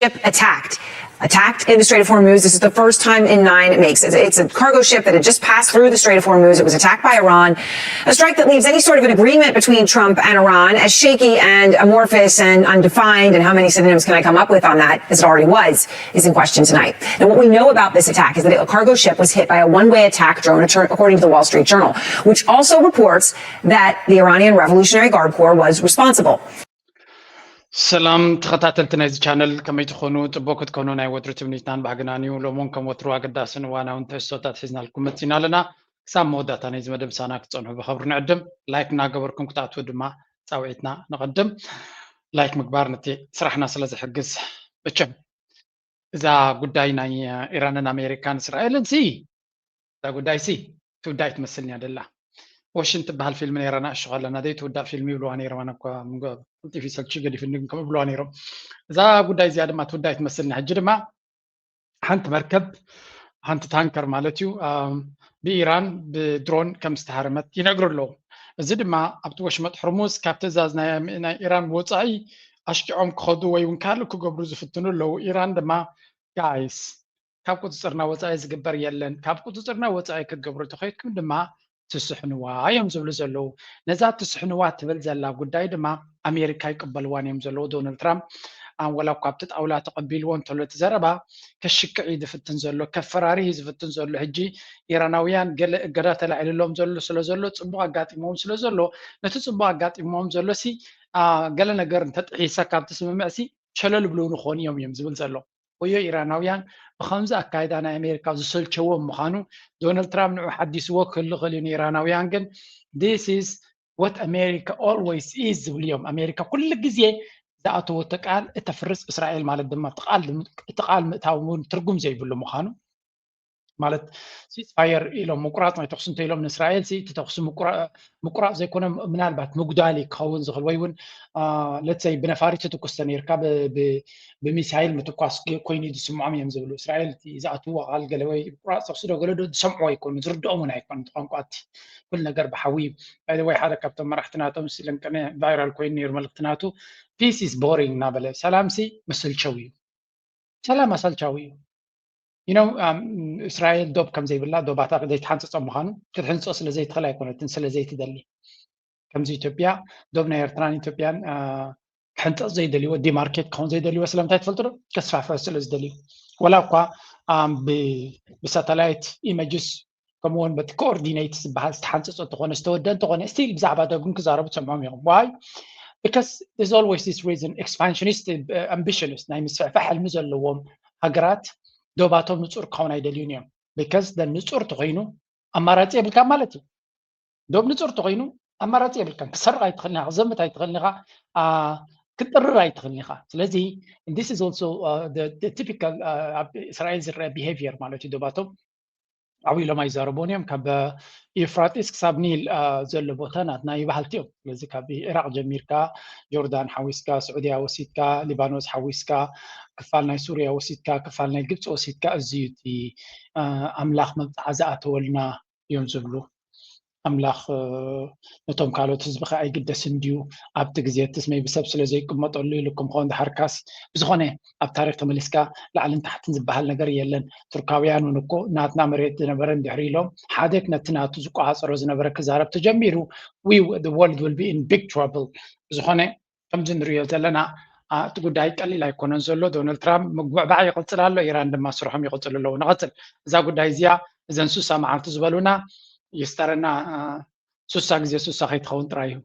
ship attacked. Attacked in the Strait of Hormuz. This is the first time in nine it makes. It's, it's a cargo ship that had just passed through the Strait of Hormuz. It was attacked by Iran. A strike that leaves any sort of an agreement between Trump and Iran as shaky and amorphous and undefined. And how many synonyms can I come up with on that, as it already was, is in question tonight. Now, what we know about this attack is that a cargo ship was hit by a one-way attack drone, according to the Wall Street Journal, which also reports that the Iranian Revolutionary Guard Corps was responsible. ሰላም ተኸታተልቲ ናይዚ ቻነል፣ ከመይ ትኾኑ? ጽቡቅ ክትኮኑ ናይ ወትሩ ትምኒትናን ባህግናን እዩ። ሎሚ እውን ከም ወትሩ ኣገዳስን እዋናውን ትሕዝቶታት ሒዝናልኩም መጺና ኣለና። ክሳብ መወዳእታ ናይዚ መደብ ምሳና ክትጸንሑ ብኸብሪ ንዕድም። ላይክ እናገበርኩም ክትኣትዉ ድማ ጻውዒትና ነቐድም። ላይክ ምግባር ነቲ ስራሕና ስለ ዝሕግዝ። መቸም እዛ ጉዳይ ናይ ኢራንን ኣሜሪካን እስራኤልን ሲ እዛ ጉዳይ ሲ ትውዳእ ትመስልኒ እያ ደላ። ኦሽን ትበሃል ፊልም ነይራ ንኣሽቱ ከለና ዘይትውዳእ ፊልም ይብልዋ ነይሮም። ኣነ እኳ ምገ- ቀልጢፉ ይሰልቹ ገዲፉኒ ግን ከምኡ ይብልዋ ነይሮም። እዛ ጉዳይ እዚኣ ድማ ትውዳእ ትመስልኒ። ሕጂ ድማ ሓንቲ መርከብ ሓንቲ ታንከር ማለት እዩ ኣም፣ ብኢራን ብድሮን ከም ዝተሃረመት ይነግሩ ኣለዉ። እዚ ድማ ኣብቲ ወሽመጥ ሕርሙዝ ካብ ትእዛዝ ናይ ኣም- ናይ ኢራን ወፃኢ ኣሽኪዖም ክኸዱ ወይ እውን ካልእ ክገብሩ ዝፍትኑ ኣለዉ። ኢራን ድማ ጋይስ ካብ ቁፅፅርና ወፃኢ ዝግበር የለን፣ ካብ ቁፅፅርና ወፃኢ ክትገብሩ ተኸይድኩም ድማ ትስሕንዋ እዮም ዝብሉ ዘለዉ። ነዛ ትስሕንዋ ትብል ዘላ ጉዳይ ድማ ኣሜሪካ ይቅበልዋን እዮም ዘለዉ። ዶናልድ ትራምፕ ኣን ወላ እኳ ኣብቲ ጣውላ ተቐቢልዎ እንተሎ እቲ ዘረባ ከሽክዕ እዩ ዝፍትን ዘሎ፣ ከፈራርህ እዩ ዝፍትን ዘሎ። ሕጂ ኢራናውያን ገለ እገዳ ተላዒልሎም ዘሎ ስለ ዘሎ ጽቡቕ ኣጋጢምዎም ስለ ዘሎ ነቲ ጽቡቕ ኣጋጢምዎም ዘሎ ሲ አ፣ ገለ ነገር እንተጥሒሰ ካብቲ ስምምዕ ሲ ሸለል ብልው ንኾኑ እዮም እዮም ዝብል ዘሎ። ወዮ ኢራናውያን ብኸምዚ ኣካይዳ ናይ ኣሜሪካ ዝሰልቸዎም ምዃኑ ዶናልድ ትራምፕ ንዑ ሓዲስዎ ክህሉ ክእል እዩ። ንኢራናውያን ግን this is what America always is ዝብሉ እዮም። ኣሜሪካ ኩሉ ግዜ ዝኣተወቶ ቃል እተፍርስ እስራኤል ማለት ድማ እቲ ቃል ምእታው እውን ትርጉም ዘይብሉ ምዃኑ ማለት ሲስፋየር ኢሎም ምቁራፅ ናይ ተኩሲ እንተ ኢሎም ንእስራኤል ሲ እቲ ተኩሲ ምቁራፅ ዘይኮነ ምናልባት ምጉዳል ክኸውን ዝኽእል ወይ እውን ለትሰይ ብነፋሪት ትኩስ ተነርካ ብሚሳይል ምትኳስ ኮይኑ ዝስምዖም እዮም ዝብሉ እስራኤል ዝኣትዎ ቃል ገለ ወይ ምቁራፅ ተኩሲ ዶ ገለ ዶ ዝሰምዖ ኣይኮኑ ዝርድኦም እውን ኣይኮኑ ቋንቋ እቲ ኩል ነገር ብሓዊ ወይ ሓደ ካብቶም መራሕቲ ናቶም ስለንቀነ ቫይራል ኮይኑ ነይሩ መልእክቲ ናቱ peace is boring እናበለ ሰላም ሲ ምስልቸው እዩ ሰላም ኣሰልቻዊ እዩ you know እስራኤል ዶብ ከም ዘይብላ ዶባታ ዘይትሓንፅፆ ምዃኑ ክትሕንፆ ስለ ዘይትኽእል ኣይኮነትን ስለ ዘይትደሊ ከምዚ ኢትዮጵያ ዶብ ናይ ኤርትራን ኢትዮጵያን ክሕንፀፅ ዘይደልዎ ዲማርኬት ክኸውን ዘይደልዎ ስለምንታይ ትፈልጡ ዶ ከስፋፍሖ ስለ ዝደልዩ ወላ እኳ ብሳተላይት ኢመጅስ ከምኡውን በቲ ኮኦርዲኔት ዝበሃል ዝተሓንፀፀ እንተኾነ ዝተወደ እንተኾነ ስቲል ብዛዕባ ዶብ ግን ክዛረቡ ትሰምዖም እዮም why because there's always this reason expansionist ambitionist ናይ ምስፍሕፋሕ ሕልሚ ዘለዎም ሃገራት ዶባቶም ንፁር ክኸውን ኣይደልዩን እዮም because ንፁር ተኮይኑ ኣማራፂ የብልካ ማለት እዩ ዶብ ንፁር ተኮይኑ ኣማራፂ የብልካን ክሰርቕ ኣይትኽእልን ኢኻ ክዘምት ኣይትኽእልን ኢኻ ክትጥርር ኣይትኽእልን ኢኻ ስለዚ this is also typical ኣብ እስራኤል ዝረአ behavior ማለት እዩ ዶባቶም ዓው ኢሎም ኣይዛረቡን እዮም ካብ ዩፍራጢስ ክሳብ ኒል ዘሎ ቦታ ናትና ይበሃልቲ እዮም ስለዚ ካብ ኢራቅ ጀሚርካ ጆርዳን ሓዊስካ ስዑድያ ወሲድካ ሊባኖስ ሓዊስካ ክፋል ናይ ሱርያ ወሲድካ ክፋል ናይ ግብፂ ወሲድካ እዚ እዩ እቲ ኣምላኽ መብፅዓ ዝኣተወልና እዮም ዝብሉ ኣምላኽ ነቶም ካልኦት ህዝቢ ከ ኣይግደስን ድዩ ኣብቲ ግዜ ትስ maybe ሰብ ስለ ዘይቅመጠሉ ኢሉ ክምኾን ድሓርካስ ብዝኾነ ኣብ ታሪክ ተመሊስካ ላዕልን ታሕትን ዝበሃል ነገር የለን ቱርካውያን እውን እኮ ናትና መሬት ዝነበረ እንድሕር ኢሎም ሓደ ነቲ ናቱ ዝቆፃፀሮ ዝነበረ ክዛረብ ተጀሚሩ we the world will be in big trouble ብዝኾነ ከምዚ ንሪኦ ዘለና እቲ ጉዳይ ቀሊል ኣይኮነን ዘሎ ዶናልድ ትራምፕ ምጉዕባዕ ይቕፅል ኣሎ ኢራን ድማ ስርሖም ይቕፅሉ ኣለዉ ንቐፅል እዛ ጉዳይ እዚኣ እዘን ሱሳ መዓልቲ ዝበሉና ይስጠረና ሱሳ ግዜ ሱሳ ከይትኸውን ጥራይ እዩ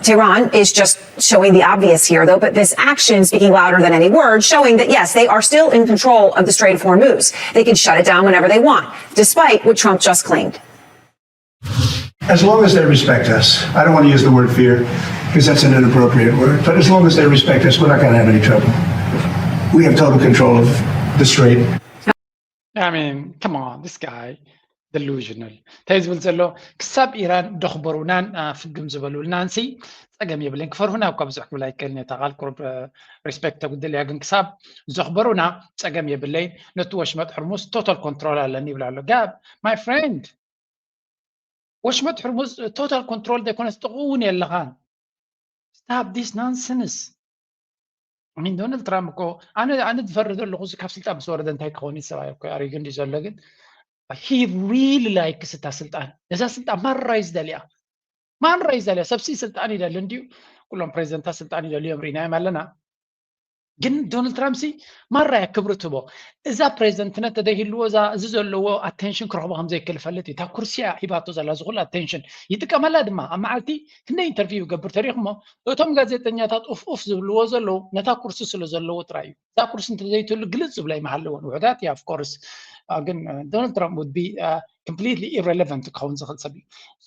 Tehran is just showing the obvious here, though, but this action speaking louder than any word, showing that yes, they are still in control of the Strait of Hormuz. They can shut it down whenever they want, despite what Trump just claimed. As long as they respect us, I don't want to use the word fear because that's an inappropriate word, but as long as they respect us, we're not going to have any trouble. We have total control of the strait. I mean, come on, this guy. Delusional እንታይ ዝብል ዘሎ ክሳብ ኢራን ደኽበሩናን ፍግም ዝበሉልናን ሲ ፀገም የብለይን ክፈርሁና እኳ ብዙሕ ክብል ኣይክእልን እታ ቃል ቁሩብ ሪስፔክት ተጉድል እያ ግን ክሳብ ዘኽበሩና ፀገም የብለይን ነቲ ወሽመጥ ሕርሙስ ቶታል ኮንትሮል ኣለኒ ይብል ኣሎ ጋብ my friend ወሽመጥ ሕርሙዝ ቶታል ኮንትሮል ዘይኮነስ ጥቕኡ እውን የለኻን stop this nonsense ሚን ዶናልድ ትራምፕ እኮ ኣነ ኣነ ዝፈርድ ኣለኹ። እዚ ካብ ስልጣን ምስ ወረደ እንታይ ክኸውን እዩ? ሰብኣይ እኮ ኣሪጉ እንዲ ዘሎ ግን he really likes እታ ስልጣን። ነዛ ስልጣን ማራ እዩ ዝደልያ፣ ማራ እዩ ዝደልያ። ሰብሲ ስልጣን ይደሊ እንዲዩ፣ ኩሎም ፕሬዚደንታት ስልጣን ይደልዮም ርኢናዮም ኣለና። ግን ዶናልድ ትራምፕ ሲ ማራ እያ ክብሪ ትቦ። እዛ ፕሬዚደንትነት ተደይህልዎ እዚ ዘለዎ ኣቴንሽን ክረኽቦ ከምዘይክእል ፈልጥ እዩ። እታ ኩርሲያ ሂባቶ ዘላ ዝኩሉ ኣቴንሽን ይጥቀመላ ድማ። ኣብ መዓልቲ ክንደይ ኢንተርቪው ይገብር ተሪኽሞ? እቶም ጋዜጠኛታት ኡፍ ኡፍ ዝብልዎ ዘለዉ ነታ ኩርሲ ስለ ዘለዎ ጥራይ እዩ። እዛ ኩርሲ እንተዘይትህሉ ግልጽ ዝብላ ይመሃለውን ውሕዳት እያ። ኦፍኮርስ ግን ዶናልድ ትራምፕ ውድ ቢ ኮምፕሊትሊ ኢረለቨንት ክኸውን ዝኽእል ሰብ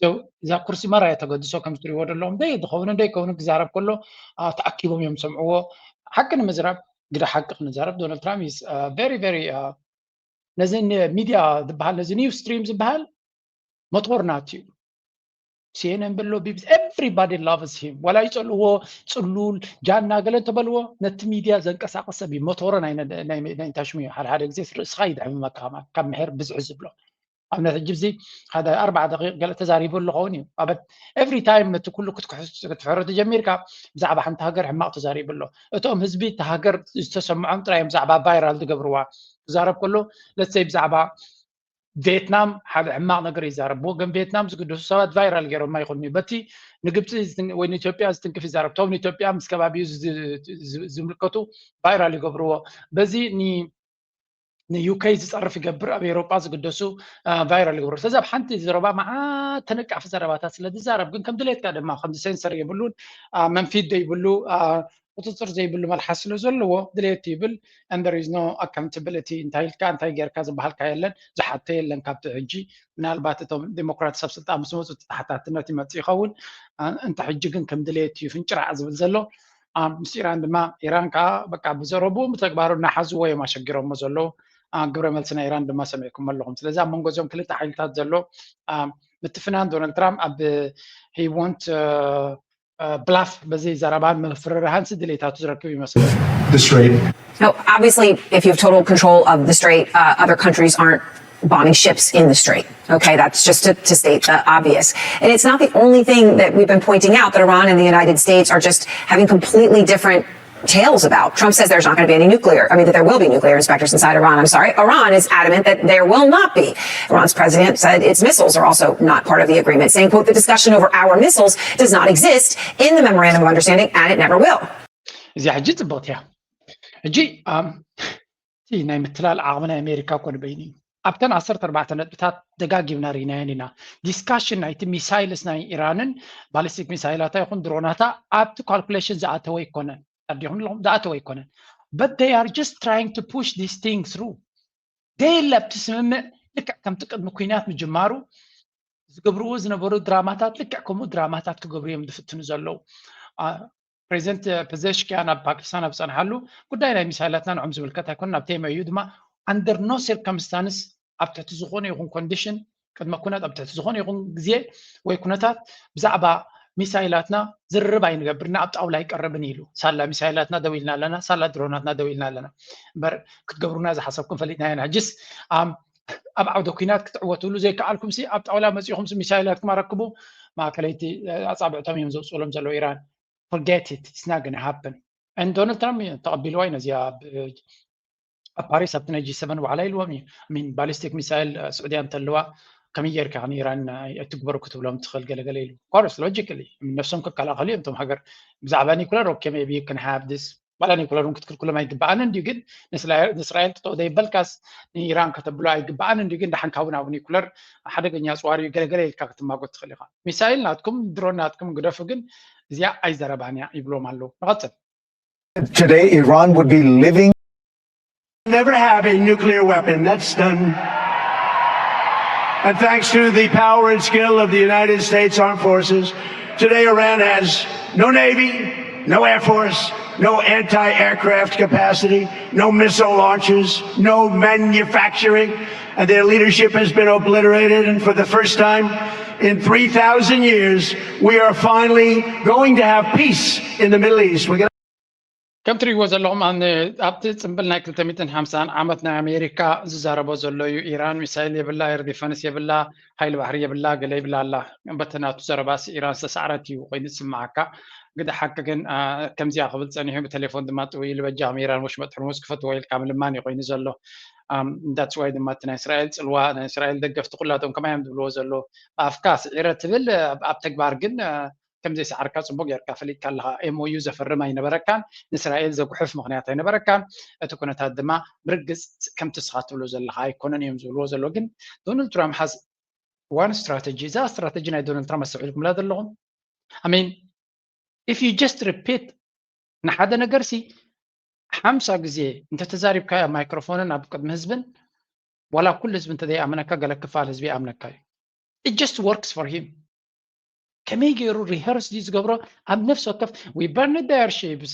እዩ። እዛ ኩርሲ መራያ ተገድሶ ከም ዝትሪዎ ዘለዎም ደይ ዝኸውን ደይከውን ክዛረብ ከሎ ተኣኪቦም እዮም ዝሰምዕዎ። ሓቂ ንምዝራብ ግዳ ሓቂ ክንዛረብ ዶናልድ ትራምፕ ቨሪ ቨሪ ነዚ ሚድያ ዝበሃል ነዚ ኒው ስትሪም ዝበሃል ሞቶር ናት እዩ። ሲኤንኤን በሎ ቢቢሲ everybody loves him። ዋላ ይፀልዎ ጽሉል ጃና ገለ እንተበልዎ ነቲ ሚድያ ዘንቀሳቀስ ሰብ እዩ። ሞቶሮ ናይ ታሽሙ እዩ። ሓደ ሓደ ግዜ ርእስኻ ይድሕምመካ ካብ ምሕር ብዝሒ ዝብሎ ኣብነት ሕጂ እዚ ሓደ ኣርባዓ ደቂቕ ገለ ተዛሪቡ ኣለኸውን እዩ። ኣበት ኤቭሪ ታይም ነቲ ኩሉ ክትሕሮ ተጀሚርካ ብዛዕባ ሓንቲ ሃገር ሕማቕ ተዛሪቡ ኣሎ። እቶም ህዝቢ እቲ ሃገር ዝተሰምዖም ጥራይ እዮም ብዛዕባ ቫይራል ዝገብርዋ። ክዛረብ ከሎ ለትሰይ ብዛዕባ ቪየትናም ሓደ ሕማቕ ነገር ይዛረብ። ብወገን ቪየትናም ዝግደሱ ሰባት ቫይራል ገይሮም ኣይኮኑ። በቲ ንግብፂ ወይ ንኢትዮጵያ ዝትንክፍ ይዛረብ። እቶም ንኢትዮጵያ ምስ ከባቢኡ ዝምልከቱ ቫይራል ይገብርዎ። በዚ ንዩኬ ዝፀርፍ ይገብር፣ ኣብ ኤሮጳ ዝግደሱ ቫይራል ይገብሩ። ስለዚ ኣብ ሓንቲ ዘረባ መዓት ተነቃፊ ዘረባታት ስለ ዝዛረብ ግን ከም ድሌትካ ድማ ከምዚ ሴንሰር የብሉን፣ መንፊት ዘይብሉ ቁፅፅር ዘይብሉ መልሓስ ስለ ዘለዎ ድሌት ይብል። And there is no accountability። እንታይ ኢልካ እንታይ ጌርካ ዝበሃልካ የለን፣ ዝሓቶ የለን ካብቲ ሕጂ። ምናልባት እቶም ዲሞክራት ሰብ ስልጣን ምስ መፁ ተሓታትነት ይመፅእ ይኸውን። እንተ ሕጂ ግን ከም ድሌት እዩ ፍንጭራዕ ዝብል ዘሎ። ምስ ኢራን ድማ ኢራን ከዓ በቃ ብዘረቡ ብተግባሩ እናሓዝዎ እዮም ኣሸጊሮሞ ዘለዉ። ግብረ መልሲ ናይ ኢራን ድማ ሰሚዕኩም ኣለኹም። ስለዚ ኣብ መንጎ እዚኦም ክልተ ሓይልታት ዘሎ ምትፍናን ዶናልድ ትራምፕ ኣብ he want ብላፍ በዚ ዘረባን ምፍርራሃን ድሌታቱ ዝረክብ ይመስል። No, obviously, if you have total control of the strait, uh, other countries aren't bombing ships in the strait. Okay, that's just to, to state the obvious. And it's not the only thing that we've been pointing out that Iran and the United States are just having completely different tales about. Trump says there's not going to be any nuclear, I mean, that there will be nuclear inspectors inside Iran. I'm sorry. Iran is adamant that there will not be. Iran's president said its missiles are also not part of the agreement, saying, quote, the discussion over our missiles does not exist in the memorandum of understanding, and it never will. እዚኣ ሕጂ ፅብቕቲ እያ። ሕጂ እቲ ናይ ምትላል ዓቕሚ ናይ ኣሜሪካ እኮ ንበይኑ እዩ። ኣብተን ዓሰርተ ኣርባዕተ ነጥብታት ደጋጊምና ርኢናየን ኢና። ዲስካሽን ናይቲ ሚሳይልስ ናይ ኢራንን ባሊስቲክ ሚሳይላታ ይኹን ድሮናታ ኣብቲ ካልኩሌሽን ዝኣተወ ኣይኮነን። ኣዲኹም ኣለኹም ዝኣተወ ኣይኮነን። But they are just trying to push this thing through። ደየለ ኣብቲ ስምምዕ ልክዕ ከምቲ ቅድሚ ኩናት ምጅማሩ ዝገብርዎ ዝነበሩ ድራማታት ልክዕ ከምኡ ድራማታት ክገብሩ እዮም ዝፍትኑ ዘለዉ። ፕሬዚደንት ፐዘሽኪያን ኣብ ፓኪስታን ኣብ ዝፀንሓሉ ጉዳይ ናይ ሚሳይላትና ንዖም ዝምልከት ኣይኮነን። ኣብቲ ኤምኦዩ ድማ under no circumstance ኣብ ትሕቲ ዝኾነ ይኹን ኮንዲሽን ቅድመ ኩነት ኣብ ትሕቲ ዝኾነ ይኹን ግዜ ወይ ኩነታት ብዛዕባ ሚሳይላትና ዝርርብ ኣይንገብርና ኣብ ጣውላ ኣይቀርብን ኢሉ። ሳላ ሚሳይላትና ደው ኢልና ኣለና፣ ሳላ ድሮናትና ደው ኢልና ኣለና። እምበር ክትገብሩና ዝሓሰብኩም ፈሊጥና ኢና። ሕጅስ ኣብ ዓውደ ኩናት ክትዕወትሉ ዘይከኣልኩም ሲ ኣብ ጣውላ መፂኹም ሚሳይላትኩም ኣረክቡ፣ ማእከለይቲ ኣፃብዕቶም እዮም ዘውፅእሎም ዘለዉ ኢራን። Forget it, it's not gonna happen። And ዶናልድ ትራምፕ ተቐቢልዋ እዩ ነዚኣ ኣብ ፓሪስ ኣብቲ ናይ ጂ ሰቨን ዋዕላ ኢልዎም እዩ። ሚን ባሊስቲክ ሚሳይል ስዑድያ እንተለዋ ከመይ ጌርካ ንኢራን ኣይትግበሩ ክትብሎም ትኽእል ገለገለ ኢሉ። ኮርስ ሎጂካሊ ነብሶም ክከላኸሉ እዮም እቶም ሃገር ብዛዕባ ኒኩለር okay maybe you can have this ዋላ ኒኩለር እውን ክትክልክሎም ኣይግባኣን እንዲዩ ግን ንእስራኤል ጥጠው ዘይበልካስ ንኢራን ከተብሎ ኣይግባኣን እንዲዩ ግን ደሓንካ እውን ኣብ ኒኩለር ሓደገኛ ኣፅዋር እዩ ገለገለ ኢልካ ክትማጎት ትኽእል ኢኻ። ሚሳይል ናትኩም ድሮን ናትኩም ግደፉ ግን እዚኣ ኣይዘረባን እያ ይብሎም ኣለዉ። ንቐፅል። Today, Iran would be living. Never have a nuclear weapon. That's done. And thanks to the power and skill of the United States Armed Forces, today Iran has no navy, no air force, no anti aircraft capacity, no missile launchers, no manufacturing. And their leadership has been obliterated. And for the first time in three thousand years, we are finally going to have peace in the Middle East. We're gonna ከም ትሪእዎ ዘለኹም ኣብቲ ፅምብል ናይ ክልተ ሚእትን ሓምሳን ዓመት ናይ ኣሜሪካ ዝዛረቦ ዘሎ እዩ። ኢራን ሚሳይል የብላ፣ ኤር ዲፈንስ የብላ፣ ሓይሊ ባሕሪ የብላ፣ ገለ ይብላ ኣላ። በቲ ናቱ ዘረባሲ ኢራን ዝተሳዕረት እዩ ኮይኑ ዝስምዓካ። ግደ ሓቂ ግን ከምዚኣ ክብል ፀኒሑ ብቴሌፎን ድማ ጥውይ ኢሉ በጃኹም ኢራን ወሽመጥ ሕርሙዝ ክፈትዎ ኢልካ ምልማን እዩ ኮይኑ ዘሎ። ዳትስ ዋይ ድማ እቲ ናይ እስራኤል ፅልዋ ናይ እስራኤል ደገፍቲ ኩላቶም ከማይ እዮም ዝብልዎ ዘሎ። ብኣፍካ ስዒረ ትብል ኣብ ተግባር ግን ከም ዘይሰዓርካ ፅቡቅ ጌርካ ፈሊጥካ ኣለካ። ኤምኦዩ ዘፈርም ኣይነበረካን፣ ንእስራኤል ዘጉሕፍ ምክንያት ኣይነበረካን። እቲ ኩነታት ድማ ብርግፅ ከምቲ ስኻ ትብሎ ዘለካ ኣይኮነን እዮም ዝብልዎ ዘሎ። ግን ዶናልድ ትራምፕ has one strategy። እዛ ስትራተጂ ናይ ዶናልድ ትራምፕ ኣስተውዒልኩምላ ዘለኹም? I mean if you just repeat ንሓደ ነገር ሲ ሓምሳ ግዜ እንተተዛሪብካዮ ኣብ ማይክሮፎንን ኣብ ቅድሚ ህዝብን ዋላ ኩሉ ህዝቢ እንተዘይኣመነካ ገለ ክፋል ህዝቢ ይኣምነካ እዩ። It just works for him። ከመይ ገይሩ rehearse ድዩ ዝገብሮ? ኣብ ነፍሲ ወከፍ we burned their ships፣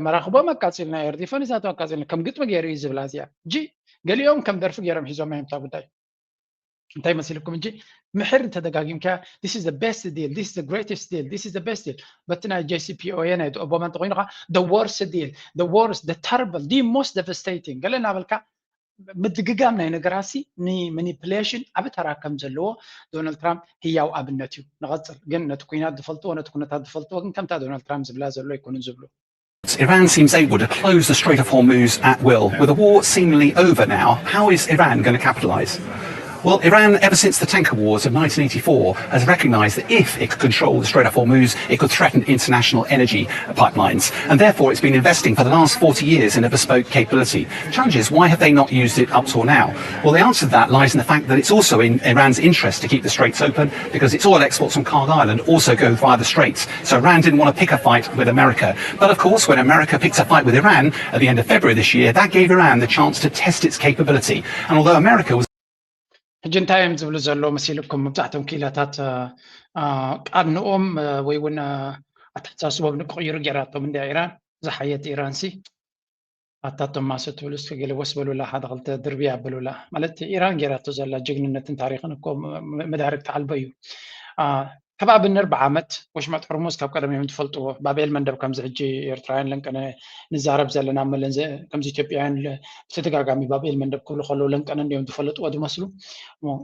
መራኽቦም ኣቃፂልና፣ ኤር ዲፈንሳቶም ኣቃፂልና፣ ከም ግጥሚ ገይሩ እዩ ዝብላ እዚኣ። ጂ ገሊኦም ከም ደርፊ ገይሮም ሒዞም እዮም እታ ጉዳይ። እንታይ መሲልኩም እንጂ ምሕር እንተደጋጊምካ this is the best deal, this is the greatest deal, this is the best deal። በቲ ናይ JCPOA ናይ ኦባማ እንተኮይኑ ከዓ the worst deal, the worst, the terrible, the most devastating ገለ እናበልካ ምድግጋም ናይ ነገራሲ ኒ manipulation ዓቢ ተራ ከም ዘለዎ ዶናልድ ትራምፕ ህያው ኣብነት እዩ። ንቐጽል ግን ነቲ ኩናት ዝፈልጥዎ ነቲ ኩነታት ዝፈልጥዎ ግን ከምታ ዶናልድ ትራምፕ ዝብላ ዘሎ ኣይኮኑን ዝብሉ። Iran seems able to close the Strait of Hormuz at will. With the war seemingly over now, how is Iran going to capitalize? Well, Iran, ever since the tanker wars of nineteen eighty-four, has recognized that if it could control the Strait of Hormuz, it could threaten international energy pipelines. And therefore, it's been investing for the last forty years in a bespoke capability. Challenge is, why have they not used it up till now? Well, the answer to that lies in the fact that it's also in Iran's interest to keep the straits open because its oil exports from Khan Island also go via the straits. So Iran didn't want to pick a fight with America. But of course, when America picked a fight with Iran at the end of February this year, that gave Iran the chance to test its capability. And although America was ሕጂ እንታይ እዮም ዝብሉ ዘለዉ መሲልኩም? መብዛሕቶም ክኢላታት ቃንኦም ወይ እውን ኣተሓሳስቦም ንክቕይሩ ገይራቶም እንድያ ኢራን። ዝሓየት ኢራን ሲ ኣታ ቶማስ ትብሉ እስኪ ገለ ወስ በሉላ፣ ሓደ ክልተ ድርብያ በሉላ። ማለት ኢራን ገይራቶ ዘላ ጅግንነትን ታሪኽን እኮ መዳርግቲ ኣልቦ እዩ። ካብ ኣብን ኣርብዓ ዓመት ወሽመጥ ሕርሙዝ ካብ ቀደም እዮም ዝፈልጥዎ። ባቤል መንደብ ከምዚ ሕጂ ኤርትራውያን ለንቀነ ንዛረብ ዘለና መለን ከምዚ ኢትዮጵያውያን ብተደጋጋሚ ባቤል መንደብ ክብሉ ከለዉ ለንቀነ እንዲዮም ዝፈለጥዎ ዝመስሉ።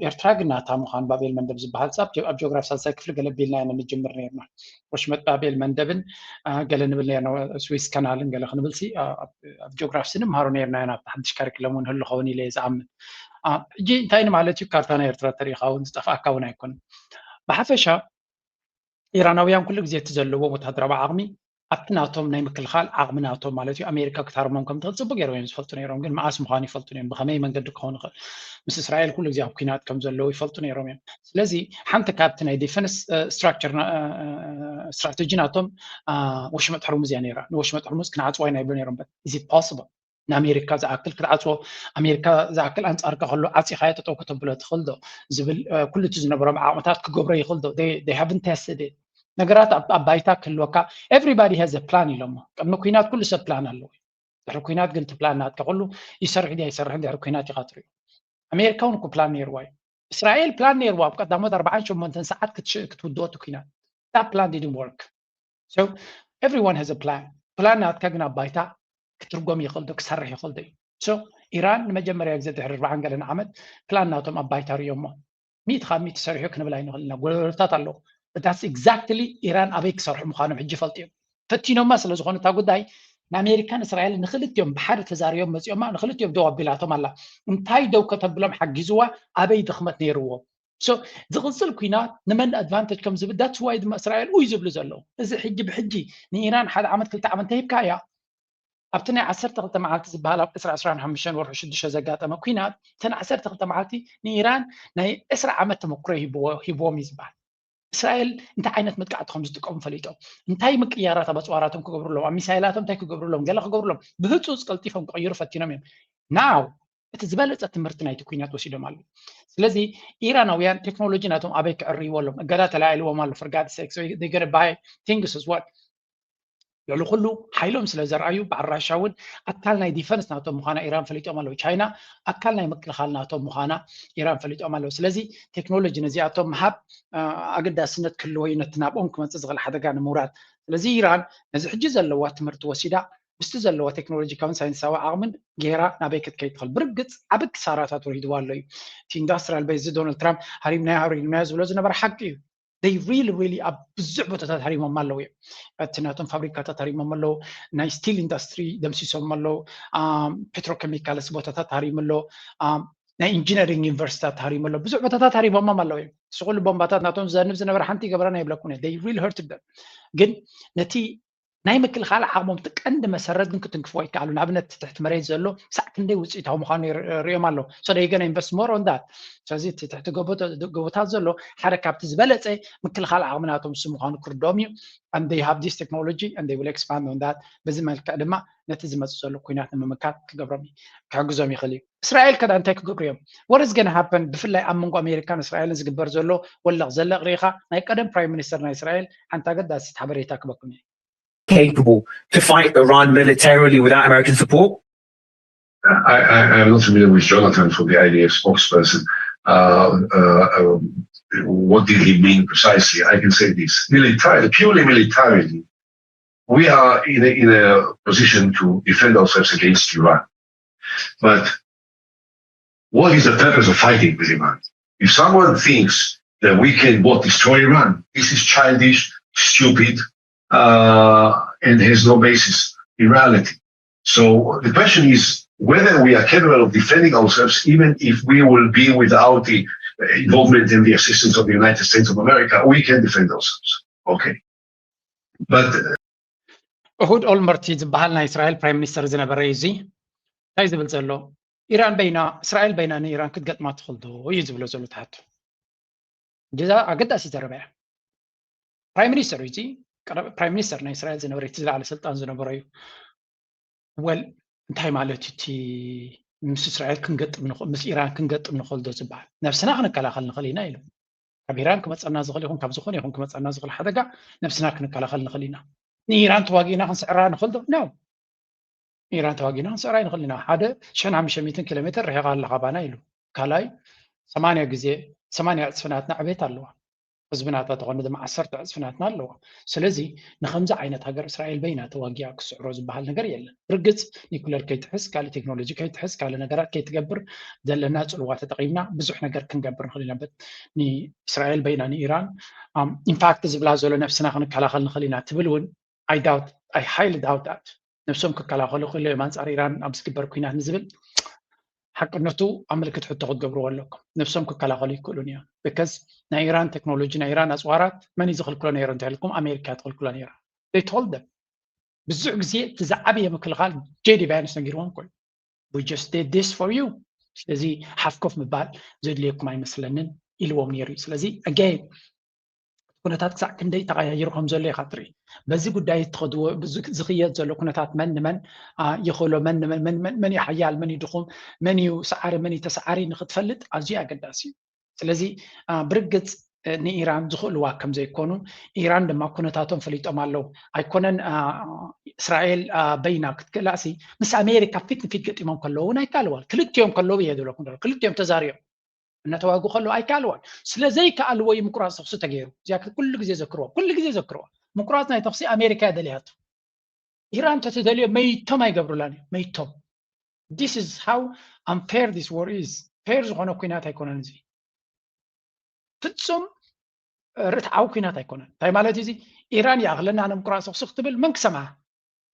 ኤርትራ ግን ናታ ምዃን ባቤል መንደብ ዝበሃል ኣብ ጂኦግራፊ ሳልሳይ ክፍሊ ገለ ቢልና ኢና ንጅምር ነርና። ወሽመጥ ባቤል መንደብን ገለ ንብል ነርና፣ ስዊስ ከናልን ገለ ክንብል ሲ ኣብ ጂኦግራፊ ሲ ንምሃሮ ነርና ኢና። ኣብቲ ሓድሽ ካሪክለም እውን ህሉ ኸውን ኢለ እየ ዝኣምን። ሕጂ እንታይ ንማለት እዩ? ካርታ ናይ ኤርትራ ተሪኢኻ እውን ዝጠፍኣካ እውን ኣይኮነን። ብሓፈሻ ኢራናውያን ኩሉ ግዜ እቲ ዘለዎም ወታደራዊ ዓቕሚ ኣብቲ ናቶም ናይ ምክልኻል ዓቕሚ ናቶም ማለት እዩ ኣሜሪካ ክትሃርሞም ከም ትኽእል ፅቡቅ ገይሮም እዮም ዝፈልጡ ነይሮም። ግን መዓስ ምዃኑ ይፈልጡ እዮም፣ ብኸመይ መንገዲ ክኸውን ይኽእል፣ ምስ እስራኤል ኩሉ ግዜ ኣብ ኩናት ከም ዘለዉ ይፈልጡ ነይሮም እዮም። ስለዚ ሓንቲ ካብቲ ናይ ዲፈንስ ስትራክቸር ስትራተጂ ናቶም ወሽመጥ ሕርሙዝ እያ ነይራ። ንወሽመጥ ሕርሙዝ ክንዓፅዋ ኢና ይብሉ ነይሮም። Is it possible? ንኣሜሪካ ዝኣክል ክትዓፅዎ ኣሜሪካ ዝኣክል ኣንፃርካ ከሎ ዓፂኻዮ ጠጠው ከተብሎ ትኽእል ዶ ዝብል ኩሉ እቲ ዝነበሮም ዓቕምታት ክገብሮ ይኽእል ዶ? They haven't tested it። ነገራት ኣብ ባይታ ክህልወካ everybody has plan ኢሎሞ። ቅድሚ ኩናት ኩሉ ሰብ ፕላን ኣለዎ። ድሕሪ ኩናት ግን እቲ ፕላን ናትካ ኩሉ ይሰርሕ ድያ ይሰርሕን ድሕሪ ኩናት ኢኻ ትሪኦ። ኣሜሪካ እውን እኮ ፕላን ነይርዋ እዩ። እስራኤል ፕላን ነይርዋ ኣብ ቀዳሞት ኣርባዓን ሸሞንተን ሰዓት ክትውድኦ እቲ ኩናት። That plan didn't work. So everyone has plan. ፕላን ናትካ ግን ኣብ ባይታ ክትርጎም ይኽእል ዶ ክሰርሕ ይኽእል ዶ እዩ? So ኢራን ንመጀመርያ ግዜ ድሕሪ ኣርባዓን ገለን ዓመት ፕላን ናቶም ኣብ ባይታ ሪኦሞ። ሚእቲ ካብ ሚእቲ ሰሪሑ ክንብል ኣይንኽእል ኢና። ጎደሎታት ኣለዉ። That's exactly ኢራን ኣበይ ክሰርሑ ምዃኖም ሕጂ ይፈልጡ እዮም። ፈቲኖማ ስለ ዝኾኑ እታ ጉዳይ ንኣሜሪካን እስራኤልን ንክልቲኦም ብሓደ ተዛሪቦም መፂኦማ ንክልቲኦም ደው ኣቢላቶም ኣላ። እንታይ ደው ከተብሎም ሓጊዝዋ ኣበይ ድኽመት ነይርዎም? So ዝቕፅል ኩናት ንመን ኣድቫንተጅ ከም ዝብል that's why ድማ እስራኤል ኡይ ዝብሉ ዘለዉ። እዚ ሕጂ ብሕጂ ንኢራን ሓደ ዓመት ክልተ ዓመት እንተሂብካ እያ ኣብቲ ናይ ዓሰርተ ክልተ መዓልቲ ዝበሃል ኣብ ዕስራ ዕስራን ሓሙሽተን ወርሒ ሽዱሽተ ዘጋጠመ ኩናት እተን ዓሰርተ ክልተ መዓልቲ ንኢራን ናይ ዕስራ ዓመት ተመክሮ ሂብዎም እዩ ዝበሃል። እስራኤል እንታይ ዓይነት መጥቃዕቲ ከም ዝጥቀሙ ፈሊጦም እንታይ ምቅያራት ኣብ ኣፅዋራቶም ክገብሩ ኣለዎም ኣብ ሚሳይላቶም እንታይ ክገብሩ ኣለዎም ገለ ክገብሩ ኣለዎም ብህፁፅ ቀልጢፎም ክቕይሩ ፈቲኖም እዮም። Now እቲ ዝበለፀ ትምህርቲ ናይቲ ኩናት ወሲዶም ኣለዉ። ስለዚ ኢራናውያን ቴክኖሎጂ ናቶም ኣበይ ክዕርይዎ ኣለዎም እገዳ ተላዒልዎም ኣሎ for God's sake። They're gonna buy things as well። ልዕሊ ኩሉ ሓይሎም ስለ ዘርኣዩ በዓል ራሻ እውን ኣካል ናይ ዲፈንስ ናቶም ምዃና ኢራን ፈሊጦም ኣለዉ። ቻይና ኣካል ናይ ምክልኻል ናቶም ምዃና ኢራን ፈሊጦም ኣለዉ። ስለዚ ቴክኖሎጂ ነዚኣቶም ምሃብ ኣገዳስነት ክህልዎ እዩ፣ ነቲ ናብኦም ክመፅእ ዝኽእል ሓደጋ ንምውራድ። ስለዚ ኢራን ነዚ ሕጂ ዘለዋ ትምህርቲ ወሲዳ ምስቲ ዘለዋ ቴክኖሎጂካውን ሳይንሳዊ ዓቕምን ገይራ ናበይ ክትከይድ ትኽእል። ብርግፅ ዓቢ ክሳራታት ወሪድዋ ኣሎ እዩ። እቲ ኢንዳስትሪያል ቤዝ ዶናልድ ትራምፕ ሃሪምናዮ ሃሪምናዮ ዝብሎ ዝነበረ ሓቂ እዩ። They really really ኣብ ብዙሕ ቦታታት ሃሪሞም ኣለዉ እዮም። እቲ ናቶም ፋብሪካታት ሃሪሞም ኣለዉ፣ ናይ ስቲል ኢንዳስትሪ ደምሲሶም ኣለዉ፣ ፔትሮኬሚካልስ ቦታታት ሃሪሙ ኣሎ፣ ናይ ኢንጂነሪንግ ዩኒቨርሲቲታት ሃሪሙ ኣሎ፣ ብዙሕ ቦታታት ሃሪሞሞም ኣለዉ እዮም። ስኹሉ ቦምባታት ናቶም ዘንብ ዝነበረ ሓንቲ ይገበረና ይብለኩም። They really hurt them። ግን ነቲ ናይ ምክልኻል ዓቕሞም እቲ ቀንዲ መሰረት ግን ክትንክፍዎ ይከኣሉ። ንኣብነት ትሕቲ መሬት ዘሎ ክሳዕ ክንደይ ውፅኢታዊ ምዃኑ ሪኦም ኣሎ። So they gonna invest more on that። ስለዚ እቲ ትሕቲ ጎቦታት ዘሎ ሓደ ካብቲ ዝበለፀ ምክልኻል ዓቕሚ ናቶም እሱ ምዃኑ ክርድኦም እዩ። And they have this technology and they will expand on that። በዚ መልክዕ ድማ ነቲ ዝመፅእ ዘሎ ኩናት ንምምካት ክገብሮም ክሕግዞም ይኽእል እዩ። እስራኤል ከዳ እንታይ ክገብሩ እዮም? What is gonna happen? ብፍላይ ኣብ መንጎ ኣሜሪካን እስራኤልን ዝግበር ዘሎ ወለቕ ዘለቕ ርኢኻ ናይ ቀደም ፕራይም ሚኒስተር ናይ እስራኤል ሓንቲ ኣገዳሲት ሓበሬታ ክበኩም እዩ። Capable to fight Iran militarily without American support? I, I, I'm not familiar with Jonathan from the I D F spokesperson. Uh, uh, um, what did he mean precisely? I can say this. Militarily, purely militarily, we are in a, in a position to defend ourselves against Iran. But what is the purpose of fighting with Iran? If someone thinks that we can what destroy Iran, this is childish, stupid, uh, and has no basis in reality. So the question is whether we are capable of defending ourselves, even if we will be without the involvement and the assistance of the United States of America, we can defend ourselves. Okay. But እሁድ ኦልመርት ዝበሃል ናይ እስራኤል ፕራይም ሚኒስተር ዝነበረ እዩ። እዚ እንታይ ዝብል ዘሎ? ኢራን በይና፣ እስራኤል በይና ንኢራን ክትገጥማ ትኽእል ዶ እዩ ዝብሎ ዘሎ ትሓቱ። እዛ ኣገዳሲ ዘረባ እያ። ፕራይም ሚኒስተር እዩ፣ እዚ ፕራይም ሚኒስተር ናይ እስራኤል ዝነበረ፣ እቲ ዝለዓለ ስልጣን ዝነበሮ እዩ። ወል እንታይ ማለት እቲ ምስ እስራኤል ክንገጥም ንኽእል፣ ምስ ኢራን ክንገጥም ንኽእል ዶ ዝበሃል? ነብስና ክንከላኸል ንኽእል ኢና ኢሉ። ካብ ኢራን ክመፀና ዝኽእል ይኹን ካብ ዝኾነ ይኹን ክመፀና ዝኽእል ሓደጋ ነብስና ክንከላኸል ንኽእል ኢና። ንኢራን ተዋጊእና ክንስዕራ ንኽእል ዶ? No። ኢራን ተዋጊእና ክንስዕራ ኣይንኽእል ኢና። ሓደ ሽሕን ሓሙሽተ ሚእትን ኪሎ ሜትር ርሒቓ ኣላ ካባና ኢሉ። ካልኣይ ሰማንያ ግዜ ሰማንያ ዕፅፊ ናትና ዕቤት ኣለዋ። ህዝቢ ናታ ተኾነ ድማ ዓሰርተ ዕፅፊ ናትና ኣለዋ። ስለዚ ንከምዚ ዓይነት ሃገር እስራኤል በይና ተዋጊኣ ክስዕሮ ዝበሃል ነገር የለን። ብርግፅ ኒኩለር ከይትሕዝ፣ ካልእ ቴክኖሎጂ ከይትሕዝ፣ ካልእ ነገራት ከይትገብር ዘለና ፅልዋ ተጠቒምና ብዙሕ ነገር ክንገብር ንኽእል ኢና። ንእስራኤል በይና ንኢራን ኢንፋክት ዝብላ ዘሎ ነብስና ክንከላኸል ንኽእል ኢና ትብል እውን I doubt, I highly doubt that። ነብሶም ክከላኸሉ ክኢሉ እዮም ኣንፃር ኢራን ኣብ ዝግበር ኩናት ንዝብል ሓቅነቱ ኣብ ምልክት ሕቶ ክትገብርዎ ኣለኩም። ነብሶም ክከላኸሉ ይክእሉን እዮም። ብከዝ ናይ ኢራን ቴክኖሎጂ፣ ናይ ኢራን ኣፅዋራት መን እዩ ዝኽልክሎ ነይሩ እንተልኩም ኣሜሪካ ትኽልክሎ ነይራ። They told them። ብዙሕ ግዜ እቲ ዝዓበየ ምክልኻል ጄዲ ቫንስ ነጊርዎም ኮይኑ we just did this for you። ስለዚ ሓፍኮፍ ምባል ዘድልየኩም ኣይመስለንን ኢልዎም ነይሩ እዩ። ስለዚ again ኩነታት ክሳዕ ክንደይ ተቐያይሩ ከም ዘሎ ኢኻ ትርኢ። በዚ ጉዳይ እትኸድዎ ዝኽየድ ዘሎ ኩነታት መን ንመን ይኽእሎ፣ መን ንመን፣ መን እዩ ሓያል፣ መን እዩ ድኹም፣ መን እዩ ሰዓሪ፣ መን እዩ ተሰዓሪ ንክትፈልጥ ኣዝዩ ኣገዳሲ እዩ። ስለዚ ብርግፅ ንኢራን ዝኽእልዋ ከም ዘይኮኑ ኢራን ድማ ኩነታቶም ፈሊጦም ኣለዉ። ኣይኮነን እስራኤል በይና ክትክእላሲ ምስ ኣሜሪካ ፊት ንፊት ገጢሞም ከለዉ እውን ኣይከኣልዋን። ክልቲኦም ከለዉ እየ ዝብለኩም ዘለኹ። ክልቲኦም ተዛሪቦም እናተዋግኡ ከለዉ ኣይከኣልዋን። ስለ ዘይከኣልዎ እዩ ምቁራፅ ተኽሲ ተገይሩ። እዚኣ ኩሉ ግዜ ዘክርዋ፣ ኩሉ ግዜ ዘክርዋ። ምቁራፅ ናይ ተኽሲ ኣሜሪካ እያ ደልያቶ። ኢራን እንተትደልዮ መይቶም ኣይገብሩላን እዮም፣ መይቶም። This is how unfair this war is። ፌር ዝኾነ ኩናት ኣይኮነን እዚ። ፍፁም ርትዓዊ ኩናት ኣይኮነን። እንታይ ማለት እዩ እዚ? ኢራን ይኣኽለና ንምቁራፅ ተኽሲ ክትብል መን ክሰምዓ?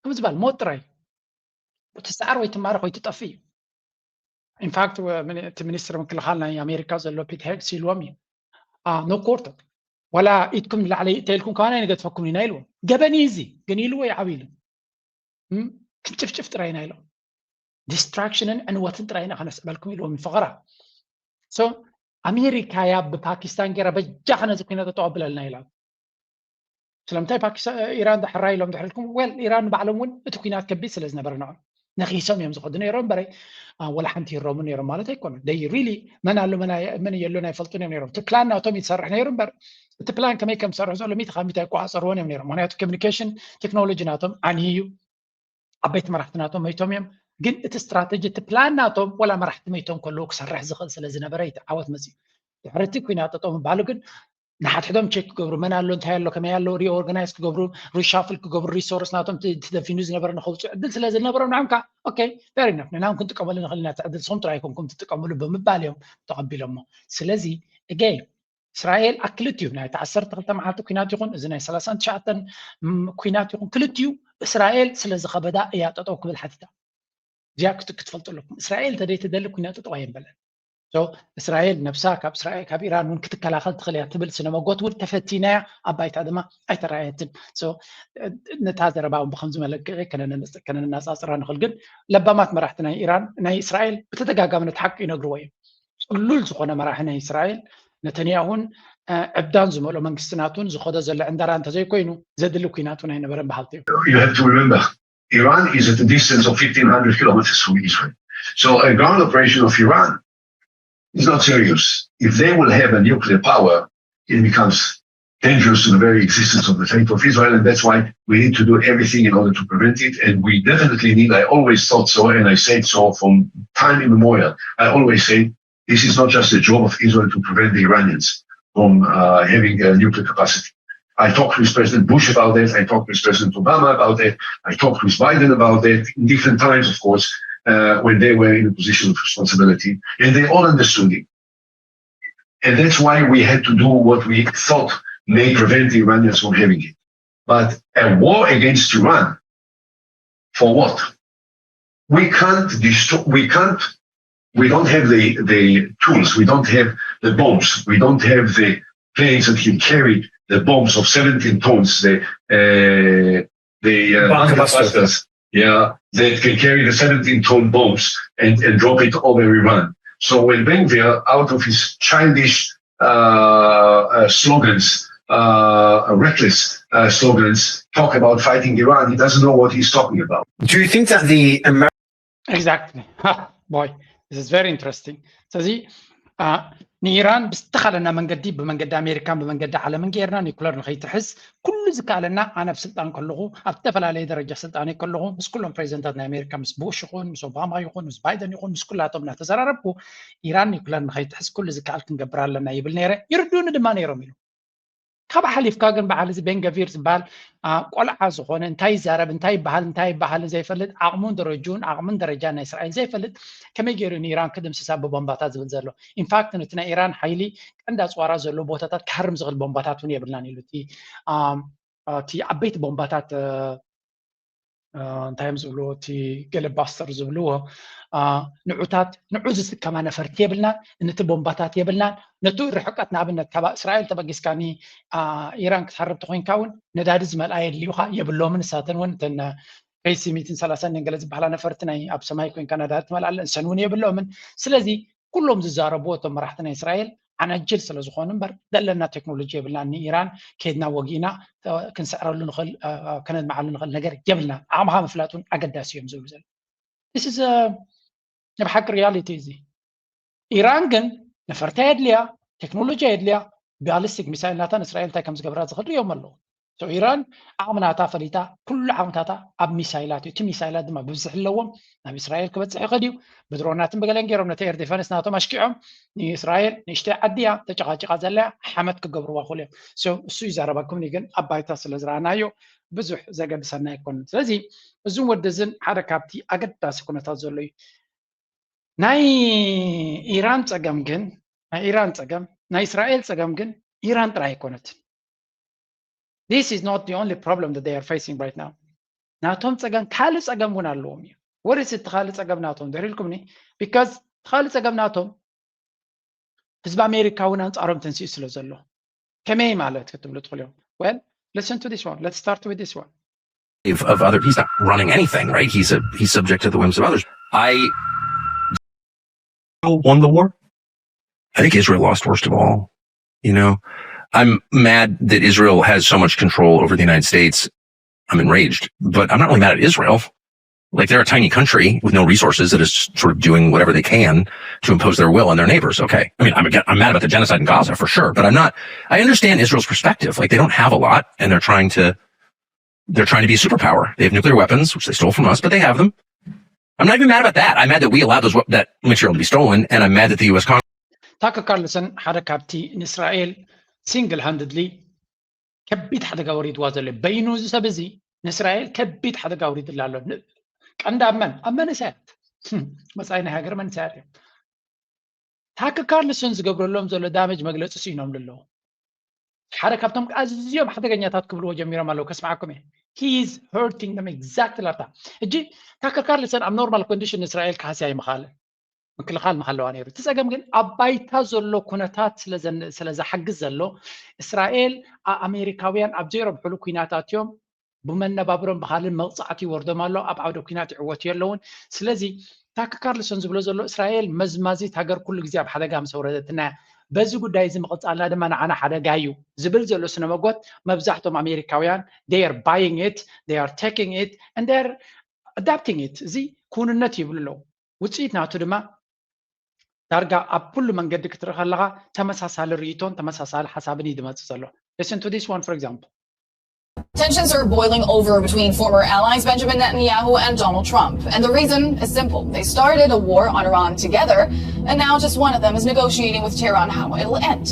ከም ዝበሃል ሞት ጥራይ። ትሰዓር ወይ ትማረኽ ወይ ትጠፍእ እዩ። ኢንፋክት እቲ ሚኒስትር ምክልኻል ናይ ኣሜሪካ ዘሎ ፒት ሄግስ ኢልዎም እዩ። ኖ ኮርቶ ዋላ ኢድኩም ንላዕሊ ተይልኩም ከማና ንገድፈኩም ኢና ኢልዎም። ገበን እዩ እዚ ግን ኢልዎ ይዓብይሉ። ክንጭፍጭፍ ጥራይ ኢና ኢሎም። ዲስትራክሽንን ዕንወትን ጥራይ ኢና ከነስዕበልኩም ኢልዎም ፈኸራ። ሶ ኣሜሪካ እያ ብፓኪስታን ገይራ በጃ ከነዚ ኩናት ተተቐብለልና ኢላ። ስለምንታይ ፓኪስታን ኢራን ዳሕራይ ኢሎም ድሕሪልኩም? ዌል ኢራን ንባዕሎም እውን እቲ ኩናት ከቢድ ስለ ዝነበረ ንዖም ነኺሶም እዮም ዝኸዱ ነይሮም እምበረ፣ ወላ ሓንቲ ይረሙ ነይሮም ማለት ኣይኮኑን። ይ ሪሊ መን ኣሎ መን የሎን ኣይፈልጡን እዮም ነይሮም። እቲ ፕላን ናቶም ይሰርሕ ነይሩ እምበር እቲ ፕላን ከመይ ከም ዝሰርሕ ዘሎ ሚእቲ ካብ ሚእቲ ኣይቆፃፀርዎን እዮም ነይሮም። ምክንያቱ ኮሚኒኬሽን ቴክኖሎጂ ናቶም ዓንዩ እዩ። ዓበይቲ መራሕቲ ናቶም መይቶም እዮም። ግን እቲ ስትራተጂ እቲ ፕላን ናቶም ወላ መራሕቲ መይቶም ከለዉ ክሰርሕ ዝኽእል ስለ ዝነበረ እዩ ዓወት መፅዩ። ድሕሪ እቲ ኩናት ጠጠው ምባሉ ግን ንሓድሕዶም ቸክ ክገብሩ መን ኣሎ እንታይ ኣሎ ከመይ ኣሎ ሪኦርጋናይዝ ክገብሩ ሪሻፍል ክገብሩ ሪሶርስ ናቶም ተደፊኑ ዝነበረ ንኸውፅኡ ዕድል ስለ ዝነበሮም ንዓም ከዓ ኦኬ ፌር ኢነፍ ንናም ክንጥቀመሉ ንኽእል ኢና እቲ ዕድል ንስኹም ጥራይ ኣይኮንኩም ትጥቀምሉ ብምባል እዮም ተቐቢሎሞ። ስለዚ እገይ እስራኤል ኣብ ክልቲኡ ናይ ዓሰርተ ክልተ መዓልቲ ኩናት ይኹን እዚ ናይ ሰላሳን ትሽዓተን ኩናት ይኹን ክልቲኡ እስራኤል ስለ ዝኸበዳ እያ ጠጠው ክብል ሓቲታ። እዚኣ ክትፈልጡ ኣለኩም። እስራኤል ተደይትደሊ ኩናት ጠጠው ኣየን በለን። እስራኤል ነብሳ ካብ እስራኤል ካብ ኢራን እውን ክትከላኸል ትኽእል እያ ትብል ስነመጎት እውን ተፈቲናያ ኣብ ባይታ ድማ ኣይተረኣየትን። ነታ ዘረባ እውን ብከምዚ መለክዒ ከነነፃፅራ ንኽእል። ግን ለባማት መራሕቲ ናይ ኢራን ናይ እስራኤል ብተደጋጋሚ ነቲ ሓቂ ይነግርዎ እዮም። ፅሉል ዝኾነ መራሒ ናይ እስራኤል ነተንያሁን ዕብዳን ዝመልኦ መንግስቲ ናቱን ዝኸዶ ዘሎ ዕንደራ እንተዘይኮይኑ ዘድሊ ኩናት እውን ኣይነበረን በሃልቲ እዮም። Iran is at a distance of fifteen hundred kilometers from Israel. So a ground operation of Iran is not serious. If they will have a nuclear power, it becomes dangerous to the very existence of the state of Israel, and that's why we need to do everything in order to prevent it. And we definitely need, I always thought so, and I said so from time immemorial. I always say this is not just a job of Israel to prevent the Iranians from uh, having a nuclear capacity. I talked with President Bush about that. I talked with President Obama about that. I talked with Biden about that in different times, of course, uh, when they were in a position of responsibility. And they all understood it. And that's why we had to do what we thought may prevent the Iranians from having it. But a war against Iran, for what? We can't destroy, we can't, we don't have the, the tools, we don't have the bombs, we don't have the planes that can carry the bombs of seventeen tons, the, uh, the uh, bunker busters, yeah, that can carry the seventeen ton bombs and, and drop it over Iran. So when Ben Gvir, out of his childish uh, uh, slogans, uh, reckless uh, slogans, talk about fighting Iran, he doesn't know what he's talking about. Do you think that the American Exactly. Boy, this is very interesting. ስለዚ ንኢራን ብዝተኻለና መንገዲ ብመንገዲ ኣሜሪካን ብመንገዲ ዓለምን ገይርና ኒኩለር ንኸይትሕዝ ኩሉ ዝከኣለና ኣነ ኣብ ስልጣን ከለኹ ኣብ ዝተፈላለየ ደረጃ ስልጣን ከለኹ ምስ ኩሎም ፕሬዚደንታት ናይ ኣሜሪካ ምስ ቡሽ ይኹን ምስ ኦባማ ይኹን ምስ ባይደን ይኹን ምስ ኩላቶም እናተዘራረብኩ ኢራን ኒኩለር ንኸይትሕዝ ኩሉ ዝከኣል ክንገብር ኣለና ይብል ነይረ። ይርድኡኒ ድማ ነይሮም ኢሉ። ካብ ሓሊፍካ ግን በዓል እዚ ቤንገቪር ዝበሃል ቆልዓ ዝኾነ እንታይ ይዛረብ እንታይ ይበሃል እንታይ ይበሃል ዘይፈልጥ ዓቕሙን ደረጅኡን ዓቕምን ደረጃ ናይ እስራኤል ዘይፈልጥ ከመይ ገይሩ ንኢራን ክድምስሳ ብቦምባታት ዝብል ዘሎ ኢንፋክት ነቲ ናይ ኢራን ሓይሊ ቀንዲ ኣፅዋራ ዘሎ ቦታታት ክሃርም ዝኽእል ቦምባታት እውን የብልናን ኢሉ እቲ እቲ ዓበይቲ ቦምባታት እንታይ እዮም ዝብልዎ እቲ ገለባስተር ዝብልዎ ንዑታት ንዑ ዝስከማ ነፈርቲ የብልናን ነቲ ቦምባታት የብልናን ነቱ ርሕቀት ንኣብነት ካብ እስራኤል ተበጊስካ ኢራን ክትሃርብ ተኮይንካ እውን ነዳዲ ዝመልኣ የድልዩካ የብሎምን ንሳተን እውን እተን ፔሲ ሚትን ሰላሳን ገለ ዝበሃላ ነፈርቲ ናይ ኣብ ሰማይ ኮይንካ ነዳዲ ትመልኣለን እሰን እውን የብሎምን ስለዚ ኩሎም ዝዛረብዎ እቶም መራሕቲ ናይ እስራኤል ዓናጅል ስለ ዝኾኑ እምበር ዘለና ቴክኖሎጂ የብልናን ንኢራን ከይድና ወጊእና ክንስዕረሉ ንኽእል ከነድምዓሉ ንኽእል ነገር የብልናን ዓቕምኻ ምፍላጥ እውን ኣገዳሲ እዮም ዝብሉ ዘሎ ብሓቂ ሪያሊቲ እዚ ኢራን ግን ነፈርቲ የድልያ ቴክኖሎጂ የድልያ ባሊስቲክ ሚሳይል ናታ ንእስራኤል እንታይ ከም ዝገብራ ዝኽእል ሪኦም ኣለዉ ኢራን ዓቕሚ ናታ ፈሊጣ ኩሉ ዓቕምታታ ኣብ ሚሳይላት እዩ እቲ ሚሳይላት ድማ ብብዝሒ ኣለዎም ናብ እስራኤል ክበፅሕ ይኽእል እዩ ብድሮናትን ብገለን ገይሮም ነቲ ኤር ዲፈንስ ናቶም ኣሽኪዖም ንእስራኤል ንእሽተይ ዓዲ እያ ተጨቃጭቃ ዘለያ ሓመት ክገብርዋ ክእሉ እዮም እሱ ይዛረበኩም ግን ኣብ ባይታ ስለ ዝረኣናዮ ብዙሕ ዘገድሰና ኣይኮንን ስለዚ እዙም ወዲ እዝን ሓደ ካብቲ ኣገዳሲ ኩነታት ዘሎ እዩ ናይ ኢራን ፀገም ግን ናይ ኢራን ፀገም ናይ እስራኤል ፀገም ግን ኢራን ጥራይ ኣይኮነትን This is not the only problem that they are facing right now. ናቶም ፀገም ካልእ ፀገም እውን ኣለዎም እዩ። What is it ካልእ ፀገም ናቶም ድሕሪ ኢልኩምኒ because ካልእ ፀገም ናቶም ህዝቢ ኣሜሪካ እውን ኣንፃሮም ተንስኡ ስለ ዘሎ ከመይ ማለት ክትብሉ ትኽእሉ እዮም። Well, listen to this one. Let's start with this one. Of other, he's not running anything, right? He's a he's subject to the whims of others. I won the war. I think Israel lost worst of all. You know, I'm mad that Israel has so much control over the United States. I'm enraged, but I'm not really mad at Israel. Like, they're a tiny country with no resources that is sort of doing whatever they can to impose their will on their neighbors. Okay. I mean, I'm, again, I'm mad about the genocide in Gaza for sure, but I'm not, I understand Israel's perspective. Like, they don't have a lot and they're trying to, they're trying to be a superpower. They have nuclear weapons, which they stole from us, but they have them. I'm not even mad about that. I'm mad that we allowed those, that material to be stolen, and I'm mad that the U S Congress ታከር ካርልሰን ሓደ ካብቲ ንእስራኤል ሲንግል ሃንድድሊ ከቢድ ሓደጋ ወሪድዋ ዘሎ በይኑ፣ እዚ ሰብ እዚ ንእስራኤል ከቢድ ሓደጋ ወሪድላ ኣሎ። ቀንዲ ኣብ መን? ኣብ መንእሰያት፣ መፃኢ ናይ ሃገር መንእሰያት እዮም። ታከር ካርልሰን ዝገብረሎም ዘሎ ዳሜጅ መግለፂ ስኢኖም ኣለዉ። ሓደ ካብቶም ኣዝዮም ሓደገኛታት ክብልዎ ጀሚሮም ኣለዉ። ከስማዓኩም እየ። He is hurting them exactly። ሕጂ ታከር ካርልሰን ኣብ ኖርማል ኮንዲሽን ንእስራኤል ክሃስያ ይምኻለ ምክልኻል ምሃለዋ ነይሩ። እቲ ፀገም ግን ኣብ ባይታ ዘሎ ኩነታት ስለ ዝሓግዝ ዘሎ እስራኤል ኣሜሪካውያን ኣብ ዘይረብሕሉ ኩናት ኣትዮም ብመነባብሮም ብካልን መቕፃዕቲ ይወርዶም ኣሎ። ኣብ ዓውደ ኩናት ይዕወቱ የለውን። ስለዚ ታከር ካርልሰን ዝብሎ ዘሎ እስራኤል መዝማዚት ሃገር ኩሉ ግዜ ኣብ ሓደጋ ምስ ኣውረደትና እያ። በዚ ጉዳይ እዚ ምቕፃልና ድማ ንዓና ሓደጋ እዩ ዝብል ዘሎ ስነ መጎት መብዛሕቶም ኣሜሪካውያን they are buying it, they are taking it and they are adapting it። እዚ ክውንነት ይብሉ ኣለዉ። ውፅኢት ናቱ ድማ ዳርጋ ኣብ ኩሉ መንገዲ ክትርኢ ከለኻ ተመሳሳሊ ርእይቶን ተመሳሳሊ ሓሳብን እዩ ዝመፅእ ዘሎ። Listen to this one, for example. Tensions are boiling over between former allies Benjamin Netanyahu and Donald Trump. And the reason is simple. They started a war on Iran together, and now just one of them is negotiating with Tehran how it'll end.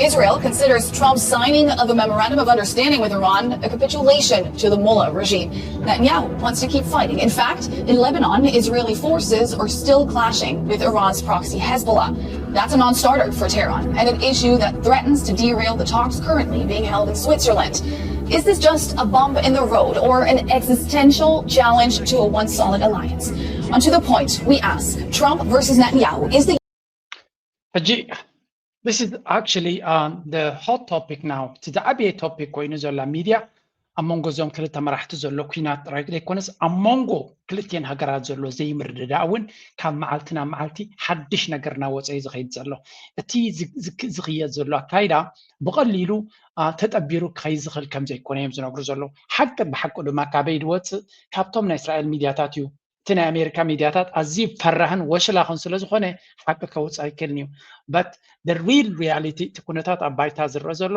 Israel considers Trump's signing of a memorandum of understanding with Iran a capitulation to the Mullah regime. Netanyahu wants to keep fighting. In fact, in Lebanon, Israeli forces are still clashing with Iran's proxy Hezbollah. That's a non starter for Tehran and an issue that threatens to derail the talks currently being held in Switzerland. Is this just a bump in the road or an existential challenge to a once solid alliance? And to the point, we ask Trump versus Netanyahu is the ሕጂ this is actually the hot topic now. እቲ ዝዓበየ ቶፒክ ኮይኑ ዘሎ ሚድያ ኣብ መንጎ እዞም ክልተ መራሕቲ ዘሎ ኩናት ጥራይ ዘይኮነስ ኣብ መንጎ ክልቲኤን ሃገራት ዘሎ ዘይምርድዳእ እውን ካብ መዓልቲ ናብ መዓልቲ ሓድሽ ነገር እናወፀ እዩ ዝኸይድ ዘሎ። እቲ ዝኽየድ ዘሎ ኣካይዳ ብቐሊሉ ተጠቢሩ ክኸይድ ዝኽእል ከም ዘይኮነ እዮም ዝነግሩ ዘለዉ። ሓቂ ብሓቂ ድማ ካበይ ዝወፅእ? ካብቶም ናይ እስራኤል ሚድያታት እዩ። እቲ ናይ ኣሜሪካ ሚድያታት ኣዝዩ ፈራህን ወሽላኽን ስለ ዝኾነ ሓቂ ከውፅእ ኣይክእልን እዩ። But the real reality እቲ ኩነታት ኣብ ባይታ ዝረአ ዘሎ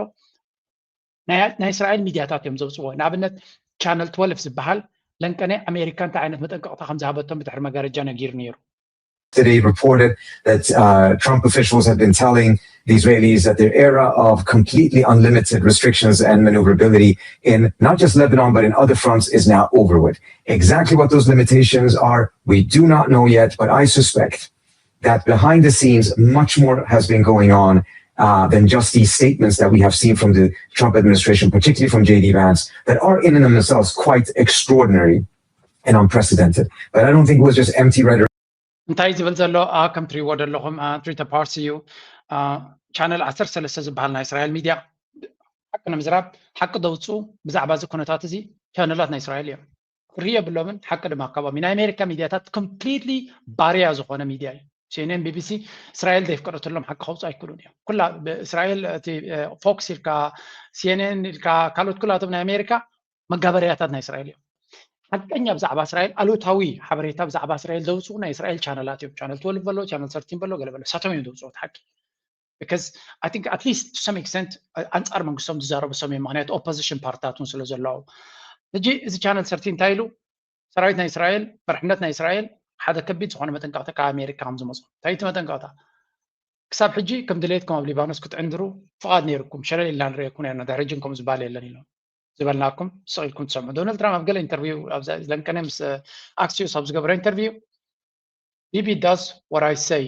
ናይ እስራኤል ሚድያታት እዮም ዘውፅዎ። ንኣብነት ቻነል ትወልፍ ዝበሃል ለንቀነ ኣሜሪካ እንታይ ዓይነት መጠንቀቕታ ከም ዝሃበቶም ብድሕሪ መጋረጃ ነጊሩ ነይሩ። Today reported that uh, Trump officials have been telling the Israelis that their era of completely unlimited restrictions and maneuverability in not just Lebanon but in other fronts is now over with. Exactly what those limitations are, we do not know yet, but I suspect that behind the scenes, much more has been going on uh, than just these statements that we have seen from the Trump administration, particularly from J D Vance, that are in and of themselves quite extraordinary and unprecedented. But I don't think it was just empty rhetoric. እንታይ ዝብል ዘሎ ከም ትሪእዎ ዘለኹም ትሪተር ፓርሲ እዩ። ቻነል ዓሰርተ ሰለስተ ዝበሃል ናይ እስራኤል ሚድያ ሓቂ ንምዝራብ ሓቂ ዘውፅኡ ብዛዕባ እዚ ኩነታት እዚ ቻነላት ናይ እስራኤል እዮም። ፍርሂ የብሎምን። ሓቂ ድማ ካብኦም ናይ ኣሜሪካ ሚድያታት ኮምፕሊትሊ ባርያ ዝኾነ ሚድያ እዩ። ሲኤንኤን ቢቢሲ እስራኤል ዘይፍቀደትሎም ሓቂ ከውፅኡ ኣይክእሉን እዮም። ኩላ እስራኤል እቲ ፎክስ ኢልካ ሲኤንኤን ኢልካ ካልኦት ኩላቶም ናይ ኣሜሪካ መጋበርያታት ናይ እስራኤል እዮም። ሓቀኛ ብዛዕባ እስራኤል ኣሉታዊ ሓበሬታ ብዛዕባ እስራኤል ዘውፅኡ ናይ እስራኤል ቻነላት እዮም። ቻነል ትወልቭ በሎ ቻነል ሰርቲን በሎ ገለ በሎ ሳቶም እዮም ዘውፅኡ ሓቂ because I think at least to some extent ኣንፃር መንግስቶም ዝዛረቡ ሰብ እዮም። ምክንያቱ ኦፖዚሽን ፓርትታት እውን ስለ ዘለዉ ሕጂ እዚ ቻነል ሰርቲን እንታይ ኢሉ ሰራዊት ናይ እስራኤል መርሕነት ናይ እስራኤል ሓደ ከቢድ ዝኾነ መጠንቀቕታ ካብ ኣሜሪካ ከም ዝመፁ እንታይ እቲ መጠንቀቕታ ክሳብ ሕጂ ከም ድሌትኩም ኣብ ሊባኖስ ክትዕንድሩ ፍቓድ ነይርኩም ሸለል ኢልና ንርእየኩም ነርና ድሕሪ ሕጂ ከምኡ ዝበሃል የለን ኢሎም ዝበልናኩም ስቕ ኢልኩም ትሰምዑ። ዶናልድ ትራምፕ ኣብ ገለ ኢንተርቪው ለንቀነ ምስ ኣክሲዮስ ኣብ ዝገበረ ኢንተርቪው ቢቢ does what I say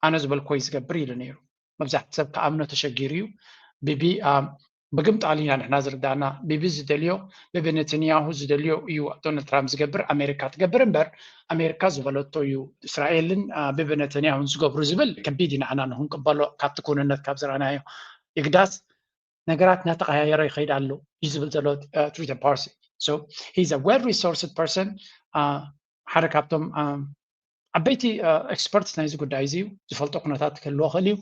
ኣነ ዝበልኮ እዩ ዝገብር ኢሉ ነይሩ። መብዛሕቲ ሰብ ክኣምኖ ተሸጊሩ እዩ። ቢቢ ብግምጣል ኢና ንሕና ዝርዳእና። ቢቢ ዝደልዮ ቢቢ ነተንያሁ ዝደልዮ እዩ ዶናልድ ትራምፕ ዝገብር ኣሜሪካ ትገብር እምበር ኣሜሪካ ዝበለቶ እዩ እስራኤልን ቢቢ ነተንያሁን ዝገብሩ ዝብል ከቢድ እዩ ንዓና ንክንቅበሎ ካብቲ ክውንነት ካብ ዝረኣናዮ ይግዳስ ነገራት እናተቐያየረ ይኸይድ ኣሎ እዩ ዝብል ዘሎ ትሪተር ፓርሲ። He's a well resourced person ሓደ ካብቶም ዓበይቲ ኤክስፐርትስ ናይዚ ጉዳይ እዚ እዩ። ዝፈልጦ ኩነታት ክህልዎ ክእል እዩ።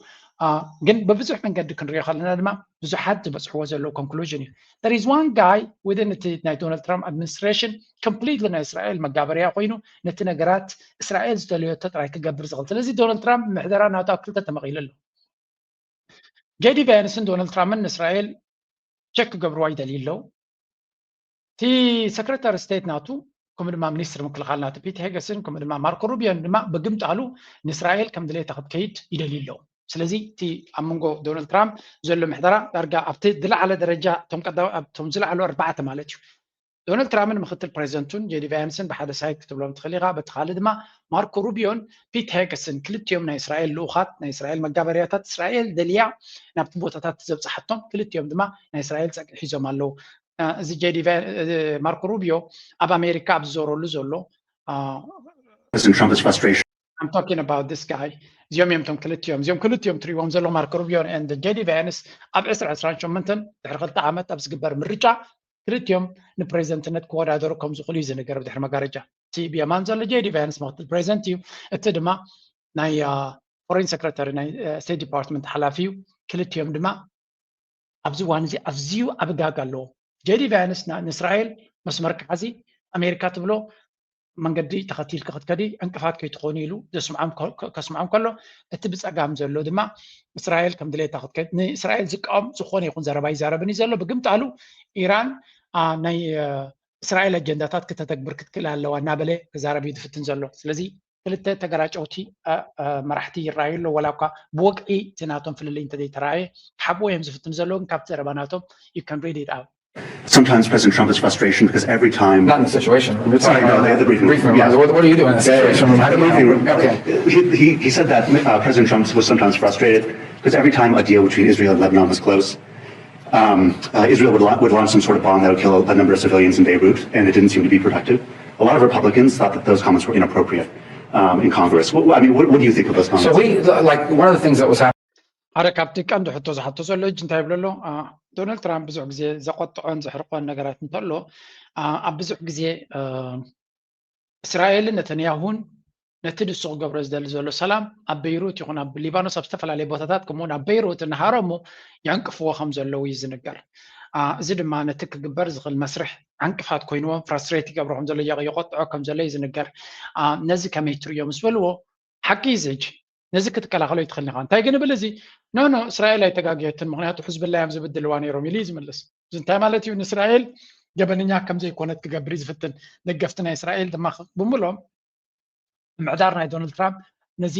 ግን ብብዙሕ መንገዲ ክንሪኦ ከለና ድማ ብዙሓት ዝበፅሕዎ ዘለዉ conclusion እዩ። There is one guy within እቲ ናይ ዶናልድ ትራምፕ administration completely ናይ እስራኤል መጋበርያ ኮይኑ ነቲ ነገራት እስራኤል ዝደለዮቶ ጥራይ ክገብር ዝኽእል። ስለዚ ዶናልድ ትራምፕ ምሕደራ ናቱ ኣብ ክልተ ተመቒሉ ኣሎ። ጄዲ ቫንስን ዶናልድ ትራምፕን ንእስራኤል check ክገብርዋ ይደልዩ ኣለዉ። እቲ secretary state ናቱ ከምኡ ድማ ሚኒስትር ምክልኻል ናቱ ፒት ሄገስን ከምኡ ድማ ማርኮ ሩቢዮን ድማ ብግምጣሉ ንእስራኤል ከም ድሌታ ክትከይድ ይደልዩ ኣለዉ። ስለዚ እቲ ኣብ መንጎ ዶናልድ ትራምፕ ዘሎ ምሕደራ ዳርጋ ኣብቲ ዝለዓለ ደረጃ እቶም ዝለዓሉ ኣርባዕተ ማለት እዩ። ዶናልድ ትራምፕን ምክትል ፕሬዚደንቱን ጄዲ ቫንስን ብሓደ side ክትብሎም ትኽእል ኢኻ። በቲ ካልእ ድማ ማርኮ ሩቢዮን ፒት ሄገስን ክልቲኦም ናይ እስራኤል ልኡኻት ናይ እስራኤል መጋበርያታት እስራኤል ደልያ ናብቲ ቦታታት ዘብፅሓቶም ክልቲኦም ድማ ናይ እስራኤል ፀግዒ ሒዞም ኣለዉ። እዚ ጄዲ ማርኮ ሩቢዮ ኣብ ኣሜሪካ ኣብ ዝዞረሉ ዘሎ President Trump's frustration. I'm talking about this guy እዚኦም እዮም ቶም ክልቲኦም እዚኦም ክልቲኦም ትሪእዎም ዘሎ ማርኮ ሩቢዮን and ጄዲ ቫንስ ኣብ ዕስራ ዕስራን ሸሞንተን ድሕሪ ክልተ ዓመት ኣብ ዝግበር ምርጫ ክልቲኦም ንፕሬዚደንትነት ክወዳደሩ ከም ዝኽእሉ እዩ ዝንገር ብድሕሪ መጋረጃ። እቲ ብየማን ዘሎ ጄዲ ቫንስ ምክትል ፕሬዚደንት እዩ። እቲ ድማ ናይ foreign secretary ናይ state department ሓላፊ እዩ። ክልቲኦም ድማ ኣብዚ እዋን እዚ ኣዝዩ ኣብ ጋግ ኣለዎ። ጄዲ ቫንስ ንእስራኤል መስመር ክሓዚ ኣሜሪካ ትብሎ መንገዲ ተኸቲልኪ ክትከዲ ዕንቅፋት ከይትኾኑ ኢሉ ከስምዖም ከሎ እቲ ብፀጋም ዘሎ ድማ እስራኤል ከም ድሌታ ክትከድ ንእስራኤል ዝቃወም ዝኾነ ይኹን ዘረባ ይዛረብን እዩ ዘሎ። ብግምጣሉ ኢራን ናይ እስራኤል ኣጀንዳታት ክተተግብር ክትክእል ኣለዋ እናበለ ክዛረብ እዩ ዝፍትን ዘሎ። ስለዚ ክልተ ተገራጨውቲ መራሕቲ ይረኣዩ ኣለዉ። ዋላ እኳ ብወግዒ እቲ ናቶም ፍልልይ እንተዘይተረኣየ ክሓብዎ እዮም ዝፍትኑ ዘለዉ፣ ግን ካብቲ ዘረባ ናቶም you can read it out። Sometimes President Trump is frustration because every time Not in the situation. We're Sorry, no, the, the briefing. Briefing. Yeah. What, what are you doing in this Yeah, situation? yeah. How The do you- briefing room. Okay. He, he, he said that uh, President Trump was sometimes frustrated because every time a deal between Israel and Lebanon was close, um, uh, Israel would, la- would launch some sort of bomb that would kill a number of civilians in Beirut, and it didn't seem to be productive. A lot of Republicans thought that those comments were inappropriate um, in Congress. What, I mean, what, what do you think of those comments? So we, like, one of the things that was happening. ሓደ ካብቲ ቀንዲ ሕቶ ዝሓቶ ዘሎ ሕጂ እንታይ ይብሎ ኣሎ? ዶናልድ ትራምፕ ብዙሕ ግዜ ዘቆጥዖን ዘሕርቆን ነገራት እንተሎ ኣብ ብዙሕ ግዜ እስራኤልን ነተንያሁን ነቲ ንሱ ክገብሮ ዝደሊ ዘሎ ሰላም ኣብ በይሩት ይኹን ኣብ ሊባኖስ ኣብ ዝተፈላለየ ቦታታት ከምኡውን ኣብ በይሩት እናሃረሙ የዕንቅፍዎ ከም ዘለዉ እዩ ዝንገር። እዚ ድማ ነቲ ክግበር ዝኽእል መስርሕ ዕንቅፋት ኮይንዎም ፍራስትሬት ይገብሮ ከም ዘሎ የቆጥዖ ከም ዘሎ እዩ ዝንገር። ነዚ ከመይ ትርእዮ ምስ በልዎ ሓቂ እዩ እዚ ሕጂ ነዚ ክትከላኸሎ ይትኽእል ኢኻ። እንታይ ግን ብል እዚ ኖ ኖ እስራኤል ኣይተጋግየትን ምክንያቱ ሕዝብላ እዮም ዝብድልዋ ነይሮም ኢሉ እዩ ዝምልስ። እዚ እንታይ ማለት እዩ? ንእስራኤል ገበነኛ ከም ዘይኮነት ክገብር እዩ ዝፍትን። ደገፍቲ ናይ እስራኤል ድማ ክቕብምሎም ምዕዳር ናይ ዶናልድ ትራምፕ ነዚ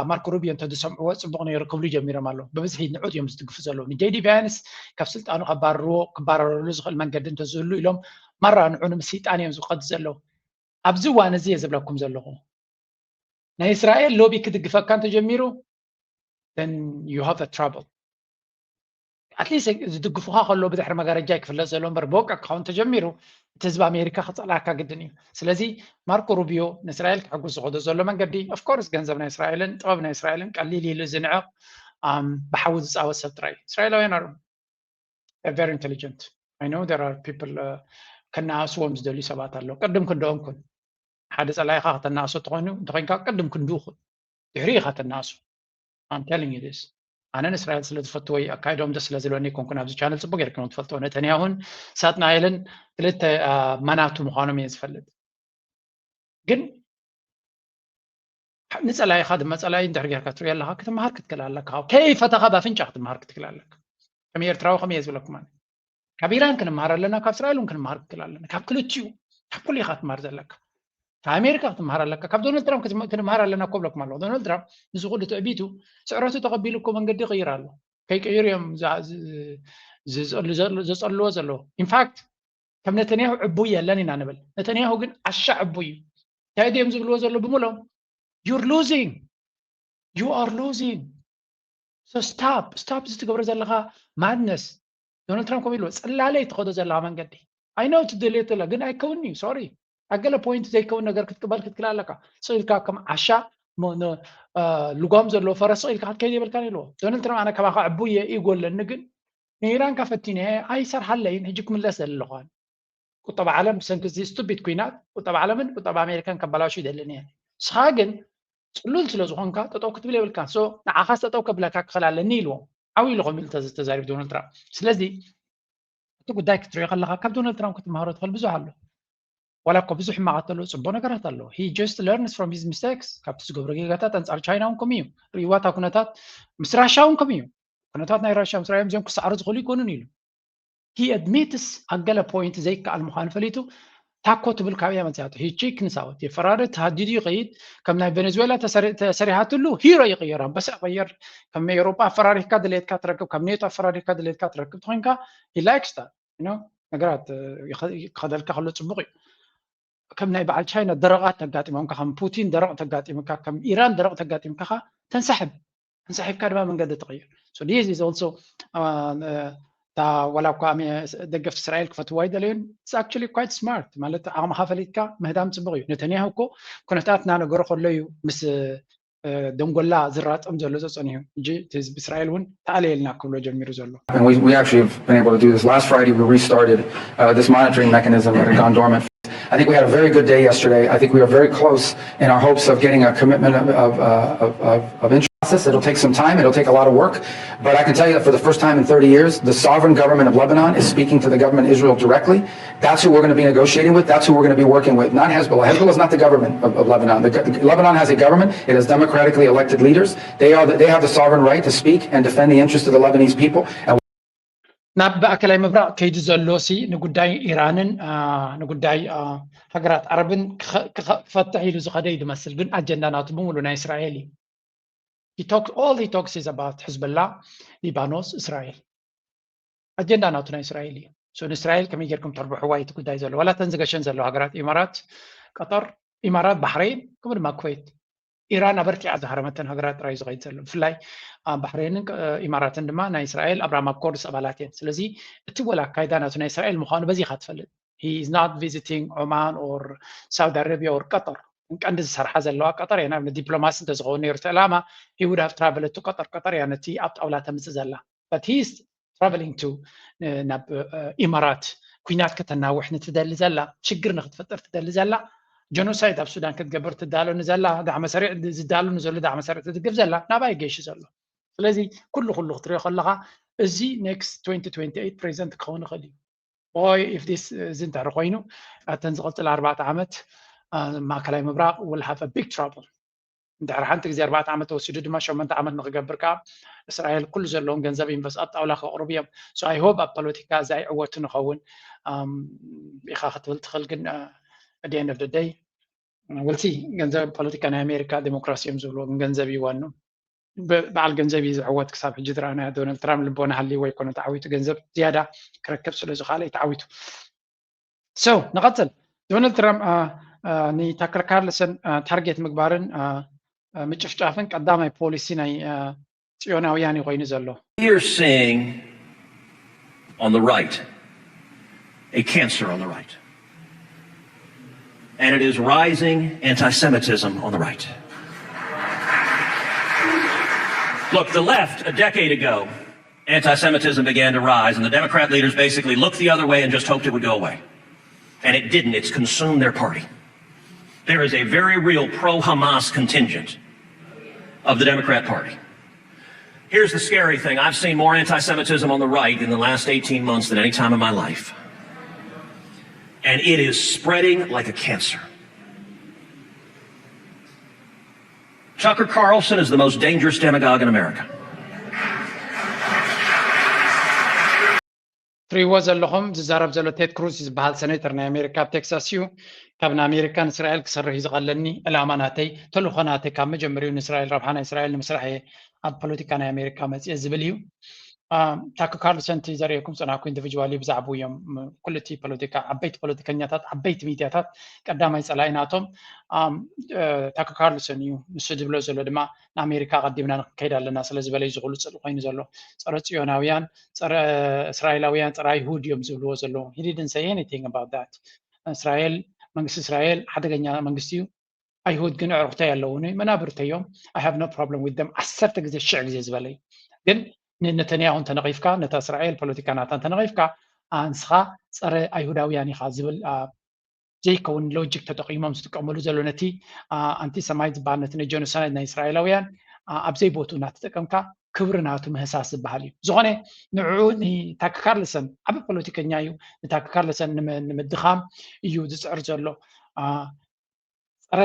ማርኮ ሩቢዮ እንተዝሰምዕዎ ፅቡቕ ነይሩ ክብሉ ጀሚሮም ኣለዉ። ብብዝሒ ንዑት እዮም ዝድግፉ ዘለዉ። ንጄዲ ቫንስ ካብ ስልጣኑ ከባርርዎ ክባረረሉ ዝኽእል መንገዲ እንተዝህሉ ኢሎም ማራ ንዑ ንምስይጣን እዮም ዝኸዱ ዘለዉ። ኣብዚ እዋን እዚ እየ ዝብለኩም ዘለኹ ናይ እስራኤል ሎቢ ክድግፈካ እንተጀሚሩ then you have a trouble። At least ዝድግፉኻ ከሎ ብድሕሪ መጋረጃ ይክፍለጥ ዘሎ እምበር ብወቀ ክኸውን ተጀሚሩ እቲ ህዝቢ ኣሜሪካ ክፀልኣካ ግድን እዩ። ስለዚ ማርኮ ሩቢዮ ንእስራኤል ክሕጉስ ዝኸዶ ዘሎ መንገዲ of course ገንዘብ ናይ እስራኤልን ጥበብ ናይ እስራኤልን ቀሊል ኢሉ ዝንዕቕ ብሓዊ ዝፃወት ሰብ ጥራይ እዩ። እስራኤላውያን are very intelligent. I know there are people ከነኣስዎም ዝደልዩ ሰባት ኣለዉ። ቅድም ክንደኦም ኩን ሓደ ፀላኢኻ ከተናእሶ ተኾይኑ እንተኮይንካ ቅድም ክንድኡ ኩን ድሕሪ ኢኻ ተናእሱ። I'm telling you this ኣነ ንእስራኤል ስለ ዝፈትዎ እዩ ኣካይዶም ደስ ስለ ዝለኒ ኮንኩን ኣብዚ ቻነል ፅቡቅ ጌርኩም ትፈልጥዎ ነተንያሁን ሳጥናኤልን ክልተ መናቱ ምዃኖም እየ ዝፈልጥ። ግን ንፀላኢኻ ድማ ፀላኢ እንድሕር ጌርካ ትሪኦ ኣለኻ ክትመሃር ክትክእል ኣለካ። ከይፈተኻ ባፍንጫ ክትመሃር ክትክእል ኣለካ። ከም ኤርትራዊ ከም እየ ዝብለኩም ኣነ ካብ ኢራን ክንመሃር ኣለና፣ ካብ እስራኤል እውን ክንመሃር ክትክእል ኣለና። ካብ ክልቲኡ ካብ ኩሉ ኢኻ ክትመሃር ዘለካ። ካብ ኣሜሪካ ክትመሃር ኣለካ። ካብ ዶናልድ ትራምፕ ክትመ- ክንመሃር ኣለና እኮ ብለኩም ኣለኹ። ዶናልድ ትራምፕ ንዚ ኩሉ ትዕቢቱ ስዕረቱ ተቐቢሉ እኮ መንገዲ ይቕይር ኣሎ። ከይቀይሩ እዮም ዛ- ዝ- ዝ- ዘጸልዎ ዘለዉ። ኢንፋክት ከም ነተንያሁ ዕቡይ የለን ኢና ንብል። ነተንያሁ ግን ዓሻ ዕቡይ እዩ። እንታይ ድዮም ዝብልዎ ዘለዉ ብምሎም? You're losing. You are losing. So stop. Stop እዚ ትገብሮ ዘለኻ ማድነስ። ዶናልድ ትራምፕ ከምኡ ኢልዎ፣ ጽላለይ ትኸዶ ዘለኻ መንገዲ። I know ትደልዮ ትላ ግን ኣይከውን እዩ። ሶሪ ኣብ ገለ ፖይንት ዘይከውን ነገር ክትቅበል ክትክል ኣለካ። ስቕ ኢልካ ከም ዓሻ ሞ- ን- አ፣ ልጓም ዘለዎ ፈረስ ስቕ ኢልካ ክትከይድ የብልካን ኢልዎ። ዶናልድ ትራምፕ ኣነ ካባኻ ዕቡየ ኢጎ ኣለኒ ግን ንኢራን ካፈቲነ ኣይሰርሓለይን ሕጂ ክምለስ ዘለኹን። ቁጠባ ዓለም ብሰንኪ እዚ ስቱፒድ ኩናት ቁጠባ ዓለምን ቁጠባ ኣሜሪካን ከባላሹ ይደልን እየ። ንስኻ ግን ፅሉል ስለ ዝኾንካ ጠጠው ክትብል የብልካ። ንዓኻስ ጠጠው ከብለካ ክኽእል ኣለኒ ኢልዎም። ዓው ኢሉ ከም ኢሉ ተዛሪብ ዶናልድ ትራምፕ። ስለዚ እቲ ጉዳይ ክትሪኦ ከለካ ካብ ዶናልድ ትራምፕ ክትመሃሮ ትኽእል ብዙሕ ኣሎ። ዋላ እኮ ብዙሕ ሕማቃት ኣለዎ፣ ፅቡቅ ነገራት ኣለዎ። He just learns from his mistakes። ካብቲ ዝገብሮ ጌጋታት ኣንፃር ቻይና እውን ከምኡ እዩ። ርእይዋ እታ ኩነታት ምስ ራሻ እውን ከምኡ እዩ። ኩነታት ናይ ራሻ ምስ ራዮም እዚኦም ክሰዕሩ ዝኽእሉ ይኮኑን ኢሉ። He admits ኣብ ገለ point ዘይከኣል ምዃኑ ፈሊጡ ታኮ ትብል ካብ እያ መፅያቶ። He chickens out። የፈራርህ፣ ተሃዲዱ ይኸይድ። ከም ናይ ቬኔዙዌላ ተሰሪሃትሉ ሂሮ ይቕየር፣ ኣንበሳ ይቕየር። ከም ኤውሮጳ ኣፈራሪህካ ድሌትካ ትረክብ፣ ካብ ኔቶ ኣፈራሪህካ ድሌትካ ትረክብ ተኾይንካ he likes that። ነገራት ክኸደልካ ከሎ ፅቡቅ እዩ። ከም ናይ በዓል ቻይና ደረቓት ተጋጢሞምካ፣ ከም ፑቲን ደረቕ ተጋጢምካ፣ ከም ኢራን ደረቕ ተጋጢምካ ተንሳሕብ። ተንሳሒብካ ድማ መንገዲ ትቕይር። So this is also እታ ዋላ እኳ ደገፍቲ እስራኤል ክፈትዋ ኣይደለዩን፣ it's actually quite smart። ማለት ዓቕምኻ ፈሊጥካ ምህዳም ፅቡቅ እዩ። ነተንያሁ እኮ ኩነታት እናነገሮ ከሎ እዩ ምስ ደንጎላ ዝራጠም ዘሎ ዘፀኒሑ እንጂ እቲ ህዝቢ እስራኤል እውን ተኣለየልና ክብሎ ጀሚሩ ዘሎ። And we, we actually have been able to do this. Last Friday, we restarted uh, this monitoring mechanism that had gone dormant. I think we had a very good day yesterday. I think we are very close in our hopes of getting a commitment of, of, uh, of, of, of interest. It'll take some time. It'll take a lot of work. But I can tell you that for the first time in thirty years, the sovereign government of Lebanon is speaking to the government of Israel directly. That's who we're going to be negotiating with. That's who we're going to be working with. Not Hezbollah. Hezbollah is not the government of, of Lebanon. The, Lebanon has a government. It has democratically elected leaders. They are. The, they have the sovereign right to speak and defend the interests of the Lebanese people. And ናብ ማእከላይ ምብራቕ ከይዱ ዘሎ ሲ ንጉዳይ ኢራንን ንጉዳይ ሃገራት ዓረብን ክፈትሕ ኢሉ ዝኸደ እዩ ዝመስል፣ ግን ኣጀንዳ ናቱ ብምሉ ናይ እስራኤል እዩ። He talks, all he talks is about ሕዝበላ፣ ሊባኖስ፣ እስራኤል። ኣጀንዳ ናቱ ናይ እስራኤል እዩ። ንእስራኤል ከመይ ጌርኩም ተርብሕዋ እቲ ጉዳይ ዘሎ። ዋላ ተን ዝገሸን ዘሎ ሃገራት ኢማራት፣ ቀጠር፣ ኢማራት፣ ባሕሬን፣ ከምኡ ድማ ኩዌት። ኢራን ኣበርቲዓ ዝሃረመተን ሃገራት ጥራይ ዝኸይድ ዘሎ። ብፍላይ ባሕሬንን ኢማራትን ድማ ናይ እስራኤል ኣብራሃም ኣኮርድስ ኣባላት እየን። ስለዚ እቲ ወላ ኣካይዳ ናቱ ናይ እስራኤል ምዃኑ በዚኻ ትፈልጥ። He is not visiting Oman or Saudi Arabia or Qatar። ቀንዲ ዝሰርሓ ዘለዋ ቀጠር እያ። ናብ ዲፕሎማሲ እንተዝኸውን ነይሩ እቲ ዕላማ he would have traveled to Qatar። ቀጠር እያ ነቲ ኣብ ጣውላ ተምፅእ ዘላ። But he is traveling to ናብ ኢማራት ኩናት ከተናውሕ ንትደሊ ዘላ፣ ሽግር ንክትፈጥር ትደሊ ዘላ፣ ጀኖሳይድ ኣብ ሱዳን ክትገብር ትዳሎ ንዘላ፣ ዳዕመ ሰሪዕ ዝዳሎ ንዘሎ ዳዕመ ሰሪዕ ትድግፍ ዘላ ናብኣ ይገይሽ ዘሎ። ስለዚ ኩሉ ኩሉ ክትሪኦ ከለካ እዚ next twenty twenty-eight president ክኸውን ይኽእል እዩ። Boy if this እዚ እንድሕር ኮይኑ ኣብተን ዝቐፅል ኣርባዕተ ዓመት ማእከላይ ምብራቕ will have a big trouble። እንድሕር ሓንቲ ግዜ ኣርባዕተ ዓመት ተወሲዱ ድማ ሸሞንተ ዓመት ንክገብር ከዓ እስራኤል ኩሉ ዘለዎም ገንዘብ ኢንቨስት ኣብ ጣውላ ከቕርቡ እዮም። So I hope ኣብ ፖለቲካ እዚ ኣይዕወቱ ንኸውን ኢኻ ክትብል ትኽእል፣ ግን at the end of the day we'll see። ገንዘብ ፖለቲካ ናይ ኣሜሪካ ዴሞክራሲ እዮም ዝብልዎ፣ ግን ገንዘብ ይዋኑ። በዓል ገንዘብ እዩ ዝዕወት ክሳብ ሕጂ ዝረኣናዮ። ዶናልድ ትራምፕ ልቦና ሃልይዎ ኣይኮነ ተዓዊቱ፣ ገንዘብ ዝያዳ ክረክብ ስለ ዝኸኣለ እዩ ተዓዊቱ። So ንቐፅል። ዶናልድ ትራምፕ ንታከር ካርልሰን ታርጌት ምግባርን ምጭፍጫፍን ቀዳማይ ፖሊሲ ናይ ፅዮናውያን እዩ ኮይኑ ዘሎ። You're seeing on the right a cancer on the right. And it is rising anti Semitism on the right. Look, the left, a decade ago, anti Semitism began to rise, and the Democrat leaders basically looked the other way and just hoped it would go away. And it didn't, it's consumed their party. There is a very real pro Hamas contingent of the Democrat Party. Here's the scary thing. I've seen more anti Semitism on the right in the last eighteen months than any time in my life. And it is spreading like a cancer. Tucker Carlson is the most dangerous demagogue in America. ትሪእዎ ዘለኹም ዝዛረብ ዘሎ ቴድ ክሩዝ ዝበሃል ሰኔተር ናይ ኣሜሪካ ኣብ ቴክሳስ እዩ። ካብ ንኣሜሪካ ንእስራኤል ክሰርሕ እዩ ዝቐለኒ። ዕላማ ናተይ፣ ተልእኾ ናተይ ካብ መጀመሪኡ ንእስራኤል፣ ረብሓ ናይ እስራኤል ንምስራሕ እየ ኣብ ፖለቲካ ናይ ኣሜሪካ መፅየ ዝብል እዩ። ታክ ካርልሰን እቲ ዘርእየኩም ፀናኩ ኢንዲቪጅዋል እዩ። ብዛዕባኡ እዮም ኩሉ እቲ ፖለቲካ፣ ዓበይቲ ፖለቲከኛታት፣ ዓበይቲ ሚድያታት ቀዳማይ ፀላኢ ናቶም ታክ ካርልሰን እዩ። ንሱ ዝብሎ ዘሎ ድማ ንኣሜሪካ ኣቐዲምና ንክንከይድ ኣለና ስለ ዝበለ እዩ ዝኹሉ ፅልኢ ኮይኑ ዘሎ። ፀረ ፅዮናውያን፣ ፀረ እስራኤላውያን፣ ፀረ ኣይሁድ እዮም ዝብልዎ ዘለዉ። He didn't say anything about that። እስራኤል፣ መንግስቲ እስራኤል ሓደገኛ መንግስቲ እዩ። ኣይሁድ ግን ኣዕሩኽተይ ኣለዉኒ፣ መናብርተይ እዮም። I have no problem with them። ዓሰርተ ግዜ ሽሕ ግዜ ዝበለ እዩ። ግን ንነተንያሁ እንተነቒፍካ፣ ነታ እስራኤል ፖለቲካ ናታ እንተነቒፍካ፣ ኣንስኻ ፀረ ኣይሁዳውያን ኢኻ ዝብል ዘይከውን ሎጂክ ተጠቂሞም ዝጥቀመሉ ዘሎ ነቲ ኣንቲሰማይት ዝበሃል ነቲ ጀኖሳይድ ናይ እስራኤላውያን ኣብ ዘይቦቱ እናተጠቀምካ ክብሪ ናቱ ምህሳስ ዝበሃል እዩ። ዝኾነ ንዕኡ ንታክ ካርልሰን ዓቢ ፖለቲከኛ እዩ። ንታክ ካርልሰን ንምድኻም እዩ ዝፅዕር ዘሎ። ፀረ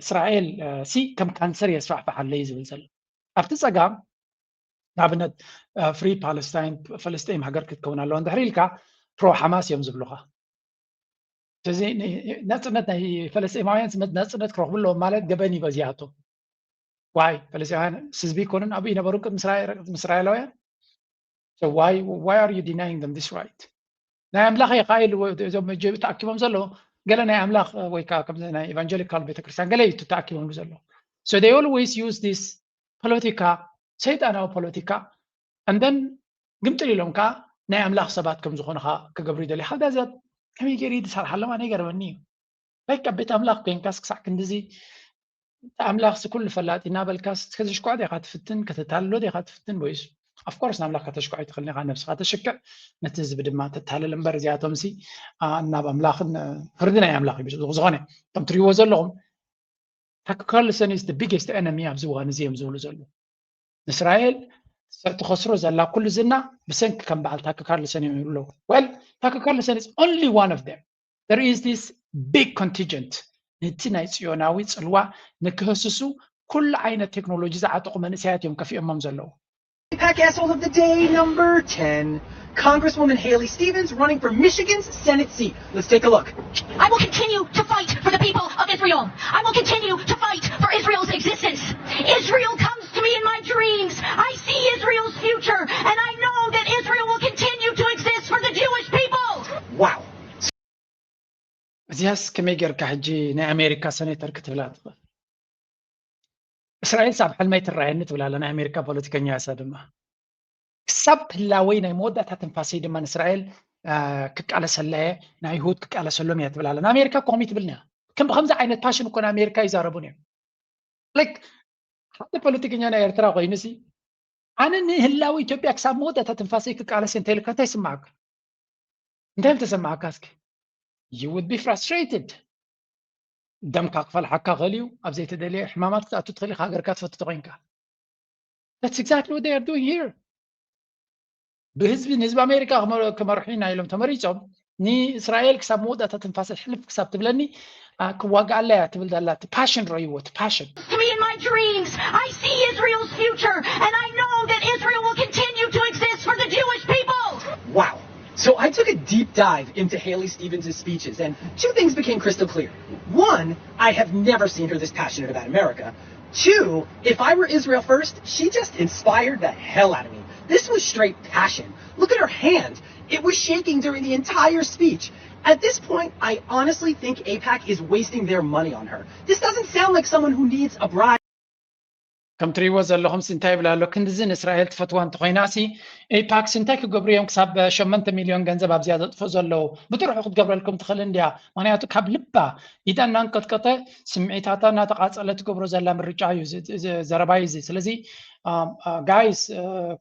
እስራኤል ሲ ከም ካንሰር የስፋሕፍሓለይ ዝብል ዘሎ ኣብቲ ፀጋም ንኣብነት ፍሪ ፓለስታይን ፈለስጢን ሃገር ክትከውን ኣለዋ እንድሕር ኢልካ ፕሮ ሓማስ እዮም ዝብሉካ። ስለዚ ናፅነት ናይ ፈለስጢማውያን ናፅነት ክረኽቡ ኣለዎም ማለት ገበን እዩ በዚኣቶም። ዋይ ፈለስጢማውያን ህዝቢ ይኮኑን ኣብኡ ይነበሩ ቅድሚ እስራኤላውያን? So why why are you denying them this right? ናይ ኣምላኽ እየ ካ ኢሉ እዞም ተኣኪቦም ዘለዉ ገለ ናይ ኣምላኽ ወይ ከዓ ከምዚ ናይ ኤቫንጀሊካል ቤተክርስትያን ገለ እዩ ተኣኪቦምሉ ዘለዉ። So they always use this ፖለቲካ ሰይጣናዊ ፖለቲካ and then ግምጥል ኢሎም ከዓ ናይ ኣምላኽ ሰባት ከም ዝኾኑ ከዓ ክገብሩ ይደልዩ። How does that ከመይ ገይሩ ድሳርሓሎም ኣነ ይገርመኒ እዩ። Like ኣብ ቤት ኣምላኽ ኮይንካስ ክሳዕ ክንድዚ ኣምላኽሲ ኩሉ ፈላጢ እናበልካስ ከተሽኳዕ ዲኻ ትፍትን ከተታልሎ ዲኻ ትፍትን ወይስ? Of course ንኣምላኽ ከተሽኳዕ ኣይትኽእልን ኢኻ፣ ነብስኻ ተሽክዕ ነቲ ህዝቢ ድማ ተታልል እምበር እዚኣቶምሲ ናብ ኣምላኽን ፍርዲ ናይ ኣምላኽ እዩ። ዝኾነ ከም ትሪእዎ ዘለኹም ታክ ካርልሰን is the biggest enemy ኣብዚ እዋን እዚ እዮም ዝብሉ ዘለዉ። ንእስራኤል ትኸስሮ ዘላ ኩሉ ዝና ብሰንኪ ከም በዓል ታክ ካርልሰን እዮም ይብሉ ኣለዉ። Well ታክ ካርልሰን is only one of them. There is this big contingent ነቲ ናይ ጽዮናዊ ጽልዋ ንክህስሱ ኩሉ ዓይነት ቴክኖሎጂ ዝዓጠቑ መንእሰያት እዮም ከፊኦሞም ዘለዉ። AIPAC asshole of the day number ten, Congresswoman Haley Stevens running for Michigan's Senate seat. Let's take a look. I will continue to fight for the people of Israel. I will continue to fight for Israel's existence. Israel comes to me in my dreams. I see Israel's future, and I know that Israel will continue to exist for the Jewish people. Wow. እዚያስ ከመይ ጌርካ ሕጂ ናይ ኣሜሪካ ሰኔተር ክትብላ ትኽእል? እስራኤል ሳብ ሕልመይ ትረኣየኒ ትብላ ኣላ ናይ ኣሜሪካ ፖለቲከኛ እሳ ድማ ክሳብ ህላወይ ናይ መወዳእታ ትንፋሰይ ድማ ንእስራኤል ክቃለሰላ እየ፣ ንኣይሁድ ክቃለሰሎም እየ ትብል ኣላ። ንኣሜሪካ እኮ ከምኡ ትብልና እያ። ከም ብከምዚ ዓይነት ፓሽን እኮ ንኣሜሪካ ይዛረቡን እዮም። Like ሓደ ፖለቲከኛ ናይ ኤርትራ ኮይኑ ሲ ኣነ ንህላወ ኢትዮጵያ ክሳብ መወዳእታ ትንፋሰይ ክቃለስ እንተ ኢልካ እንታይ ይስማዓካ? እንታይ ምተሰማዓካ እስኪ? You would be frustrated። ደምካ ክፈልሓካ ክእል እዩ። ኣብ ዘይተደለየ ሕማማት ክትኣቱ ትኽእል ኢኻ ሃገርካ ትፈቱ ተኮይንካ። That's exactly what they are doing here። ብህዝቢ ንህዝቢ ኣሜሪካ ክመርሑ ኢና ኢሎም ተመሪፆም ንእስራኤል ክሳብ መወዳእታ ትንፋሰ ሕልፍ ክሳብ ትብለኒ ክዋግኣላ እያ ትብል ዘላ እቲ ፓሽን ረእይዎ እቲ ፓሽን to me in my dreams. I see Israel's future, and I know that Israel will continue to exist for the Jewish people. Wow. So I took a deep dive into Haley Stevens' speeches, and two things became crystal clear. One, I have never seen her this passionate about America. Two, if I were Israel first, she just inspired the hell out of me. This was straight passion. Look at her hand. It was shaking during the entire speech. At this point, I honestly think AIPAC is wasting their money on her. This doesn't sound like someone who needs a bribe. ከም ትሪእዎ ዘለኹም ሲ እንታይ ይብል ኣሎ? ክንድዚ ንእስራኤል ትፈትዋ እንተኾይና ሲ ኤይፓክ ሲ እንታይ ክገብሩ እዮም ክሳብ ሸመንተ ሚልዮን ገንዘብ ኣብዚኣ ዘጥፍኡ ዘለዉ? ብጥርሑ ክትገብረልኩም ትኽእል እንድያ። ምኽንያቱ ካብ ልባ ኢዳ እናንቀጥቀጠ ስምዒታታ እናተቓፀለ ትገብሮ ዘላ ምርጫ እዩ ዘረባ እዩ እዚ። ስለዚ ጋይስ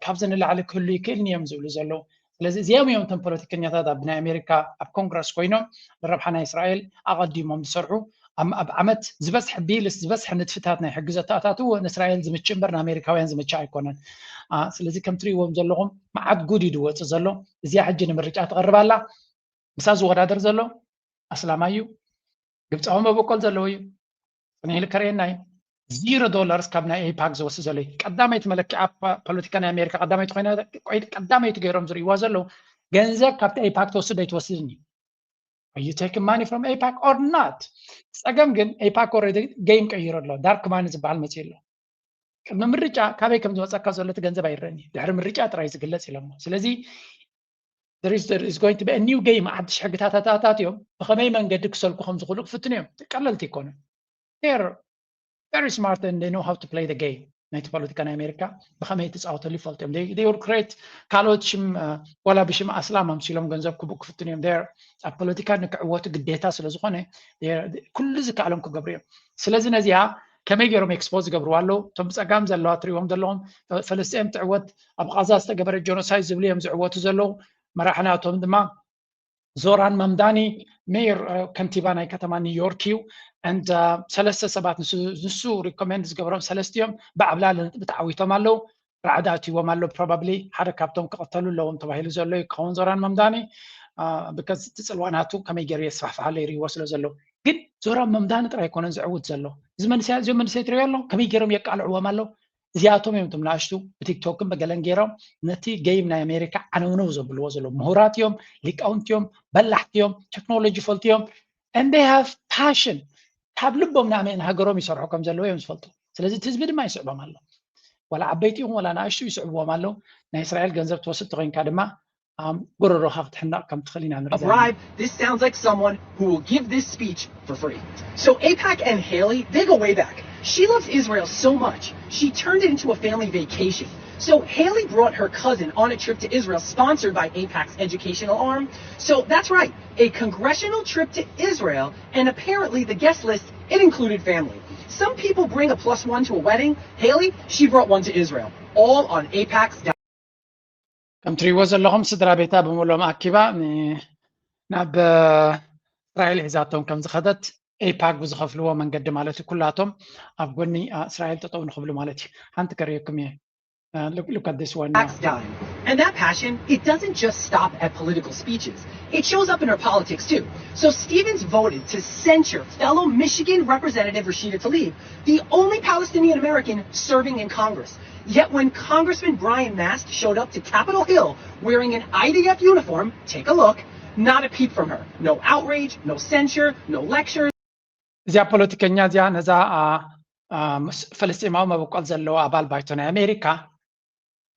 ካብዚ ንላዕሊ ክህሉ ይክእልን እዮም ዝብሉ ዘለዉ። ስለዚ እዚኦም እዮም እቶም ፖለቲከኛታት ኣብ ናይ ኣሜሪካ ኣብ ኮንግረስ ኮይኖም ንረብሓ ናይ እስራኤል ኣቐዲሞም ዝሰርሑ ኣብ ዓመት ዝበዝሐ ቢልስ ዝበዝሐ ንጥፍታት ናይ ሕጊ ዘተኣታትዎ ንእስራኤል ዝምችእ እምበር ንኣሜሪካውያን ዝምችእ ኣይኮነን። ስለዚ ከም ትሪእዎም ዘለኹም መዓት ጉድ እዩ ዝወፅእ ዘሎ። እዚኣ ሕጂ ንምርጫ ትቐርብ ኣላ። ምሳ ዝወዳደር ዘሎ ኣስላማይ እዩ። ግብፃዊ መበቆል ዘለዎ እዩ። ፅንሕ ኢሉ ከርእየና እዩ። ዚሮ ዶላርስ ካብ ናይ ኤይፓክ ዝወስድ ዘሎ እዩ። ቀዳመይቲ መለክዓ ፖለቲካ ናይ ኣሜሪካ ቀዳመይቲ ኮይና ቀዳመይቲ ገይሮም ዝርእይዋ ዘለዉ ገንዘብ ካብቲ ኤይፓክ ትወስድ ኣይትወስድን እዩ። Are you taking money from AIPAC or not? ፀገም ግን ኤይፓክ ኦልሬዲ ጌም ቀይሩ ኣሎ። ዳርክ ማኒ ዝበሃል መፅኡ ኣሎ። ቅድሚ ምርጫ ካበይ ከም ዝመፀካ ዘሎ እቲ ገንዘብ ኣይረአን እዩ። ድሕሪ ምርጫ ጥራይ ዝግለፅ ኢሎሞ። ስለዚ there is going to be a new game ሓድሽ ሕግታት ኣታታት እዮም። ብኸመይ መንገዲ ክሰልኩ ከም ዝኽእሉ ክፍትኑ እዮም። ቀለልቲ ኣይኮኑን። They're very smart and they know how to play the game። ናይቲ ፖለቲካ ናይ ኣሜሪካ ብኸመይ ትፃወተሉ ይፈልጡ እዮም። They will create ካልኦት ሽም ዋላ ብሽም ኣስላም ኣምሲሎም ገንዘብ ክቡ ክፍትኑ እዮም። ኣብ ፖለቲካ ንክዕወቱ ግዴታ ስለ ዝኾነ ኩሉ ዝከኣሎም ክገብሩ እዮም። ስለዚ ነዚኣ ከመይ ገይሮም ኤክስፖዝ ዝገብርዋ ኣለዉ? እቶም ብፀጋም ዘለዋ ትሪእዎም ዘለኹም ፈለስጢኤም ትዕወት ኣብ ቃዛ ዝተገበረ ጀኖሳይድ ዝብሉ እዮም ዝዕወቱ ዘለዉ። መራሕናቶም ድማ ዞራን መምዳኒ ሜየር ከንቲባ ናይ ከተማ ኒውዮርክ እዩ። And ሰለስተ ሰባት ንሱ recommend ዝገበሮም ሰለስቲኦም ብዓብላሊ ነጥቢ ተዓዊቶም ኣለዉ። ራዕዲ ኣትይዎም ኣሎ። Probably ሓደ ካብቶም ክቐተሉ ኣለዎም ተባሂሉ ዘሎ እዩ ክኸውን ዞራን መምዳኒ። Because እቲ ፅልዋ ናቱ ከመይ ገይሩ የስፋሕፍሓሎ ይርእይዎ ስለ ዘለዉ። ግን ዞራን መምዳኒ ጥራይ ኣይኮነን ዝዕውት ዘሎ። እዚ መንስያ እዚኦም መንስያ ትሪኦ ኣሎ ከመይ ገይሮም የቃልዕዎም ኣለዉ። እዚኣቶም እዮም እቶም ንኣሽቱ ብቲክቶክን ብገለን ገይሮም ነቲ game ናይ ኣሜሪካ ዓነውነው ዘብልዎ ዘለዉ። ምሁራት እዮም፣ ሊቃውንቲ እዮም፣ በላሕቲ እዮም፣ ቴክኖሎጂ ፈልቲ እዮም። And they have passion። ካብ ልቦም ንሃገሮም ይሰርሑ ከም ዘለዉ እዮም ዝፈልጡ። ስለዚ እቲ ህዝቢ ድማ ይስዕቦም ኣሎ። ዋላ ዓበይቲ ይኹን ዋላ ንኣሽቱ ይስዕብዎም ኣለዉ። ናይ እስራኤል ገንዘብ ትወስድ ተኾይንካ ድማ ጎረሮኻ ክትሕነቕ ከም ትኽእል ኢና ንርኢ ዘለና። This sounds like someone who will give this speech for free. So AIPAC and Haley, they go way back. She loves Israel so much, she turned it into a family vacation. So Haley brought her cousin on a trip to Israel sponsored by AIPAC's educational arm. So that's right, a congressional trip to Israel, and apparently the guest list, it included family. Some people bring a plus one to a wedding. Haley, she brought one to Israel, all on AIPAC's dime. ከም ትሪእዎ ዘለኹም ስድራ ቤታ ብምሎም ኣኪባ ናብ እስራኤል ሒዛቶም ከም ዝኸደት ኤይፓክ ብዝኸፍልዎ መንገዲ ማለት እዩ። ኩላቶም ኣብ ጎኒ እስራኤል ጠጠው ንኽብሉ ማለት እዩ። ሓንቲ ከርእየኩም እየ። Look at this one now. And that passion, it doesn't just stop at political speeches. It shows up in her politics too. So Stephens voted to censure fellow Michigan Representative Rashida Tlaib, the only Palestinian American serving in Congress. Yet when Congressman Brian Mast showed up to Capitol Hill wearing an I D F uniform, take a look, not a peep from her. No outrage, no censure, no lectures. እዚኣ ፖለቲከኛ እዚኣ ነዛ ፈለስጢማዊ መበቆል ዘለዎ ኣባል ባይቶ ናይ ኣሜሪካ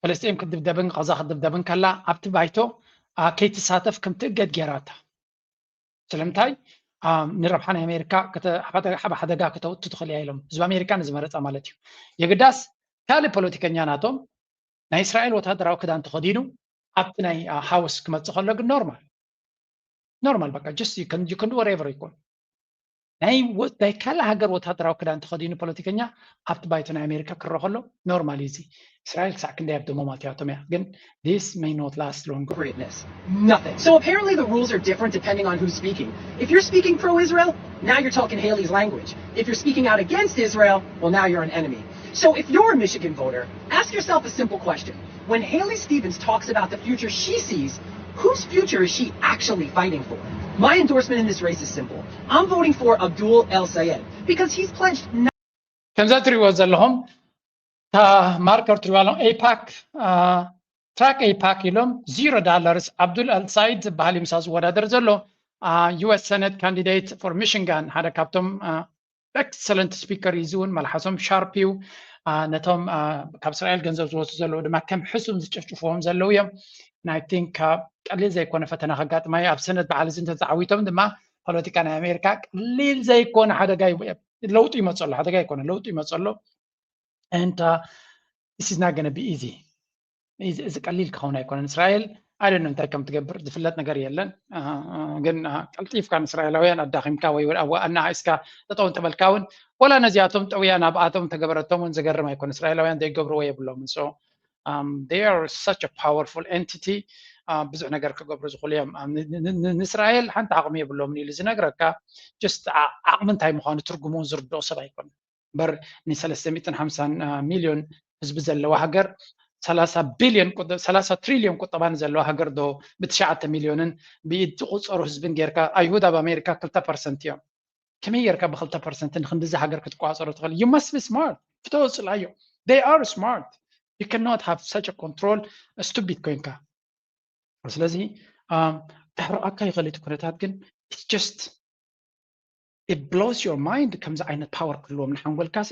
ፈለስጢም ክትድብደብን ቐዛ ክትድብደብን ከላ ኣብቲ ባይቶ ከይትሳተፍ ከም ትእገድ ጌራታ። ስለምንታይ? ንረብሓ ናይ ኣሜሪካ ኣብ ሓደጋ ከተውቱ ትኽእል እያ ኢሎም ህዝቢ ኣሜሪካ ንዝመረፃ ማለት እዩ። የግዳስ ካልእ ፖለቲከኛ ናቶም ናይ እስራኤል ወታደራዊ ክዳን ተኸዲኑ ኣብቲ ናይ ሃውስ ክመፅእ ከሎ ግን ኖርማል ኖርማል በቃ just you can do whatever ይኮን ናይ ካልእ ሃገር ወታደራዊ ክዳን ተኸዲኑ ፖለቲከኛ ኣብቲ ባይቶ ናይ ኣሜሪካ ክረኸሎ ኖርማል እዩ። እዚ እስራኤል ክሳዕ ክንደይ ኣብ ደሞም ኣትያቶም እያ ግን this may not last long. Nothing. So apparently the rules are different depending on who's speaking. If you're speaking pro-Israel, now you're talking Haley's language. If you're speaking out against Israel, well, now you're an enemy. So if you're a Michigan voter, ask yourself a simple question. When Haley Stephens talks about the future she sees, whose future is she actually fighting for? My endorsement in this race is simple. I'm voting for Abdul El Sayed because he's pledged. ከምዛ ትሪእዎ ዘለኹም እታ ማርከር ትሪእዋ ኣለኹም ኤይፓክ ትራክ ኤይፓክ ኢሎም zero dollars። ኣብዱል ኣልሳይድ ዝበሃል እዩ ምሳ ዝወዳደር ዘሎ US Senate candidate for Michigan ሓደ ካብቶም excellent speaker እዩ። እዚ እውን መልሓሶም sharp እዩ። ነቶም ካብ እስራኤል ገንዘብ ዝወስዱ ዘለዉ ድማ ከም ሕሱም ዝጭፍጭፍዎም ዘለዉ እዮም። I think ቀሊል ዘይኮነ ፈተና ከጋጥማ እዩ። ኣብ ሰነት በዓል እዚ እንተተዓዊቶም ድማ ፖለቲካ ናይ ኣሜሪካ ቀሊል ዘይኮነ ሓደጋ ለውጢ ይመፀሎ ሓደጋ ይኮነ ለውጢ ይመፀሎ። And this is not gonna be easy። እዚ ቀሊል ክኸውን ኣይኮነን። እስራኤል I don't know እንታይ ከም ትገብር ዝፍለጥ ነገር የለን። ግን ቀልጢፍካ ንእስራኤላውያን ኣዳኺምካ ወይ ኣናሃይስካ ጠጠው እንተበልካ እውን ወላ ነዚኣቶም ጠውያ ናብኣቶም ተገበረቶም እውን ዝገርም ኣይኮነ። እስራኤላውያን ዘይገብርዎ የብሎምን። So they are such a powerful entity። ብዙሕ ነገር ክገብሩ ዝኽእሉ እዮም። ንእስራኤል ሓንቲ ዓቕሚ የብሎምን ኢሉ ዝነግረካ just ዓቕሚ እንታይ ምዃኑ ትርጉሙ ዝርድኦ ሰብ ኣይኮነን። እምበር ን ሰለስተ ሚእትን ሓምሳን ሚልዮን ህዝቢ ዘለዋ ሃገር ሰላሳ ቢልዮን ሰላሳ ትሪልዮን ቁጠባ ንዘለዋ ሃገር ዶ ብትሽዓተ ሚልዮንን ብኢድ ዝቑፀሩ ህዝብን ጌርካ ኣይሁድ ኣብ ኣሜሪካ ክልተ ፐርሰንት እዮም። ከመይ ጌርካ ብክልተ ፐርሰንት ንክንድዚ ሃገር ክትቋፀሮ ትኽእል? You must be smart። ፍተወፅላዮ። They are smart። You cannot have such a control stupid ኮይንካ። ስለዚ ከሕርቐካ ይኽእል እቲ ኩነታት ግን it's just it blows your mind። ከምዚ ዓይነት power ክህልዎም ንሓንጎልካ ሲ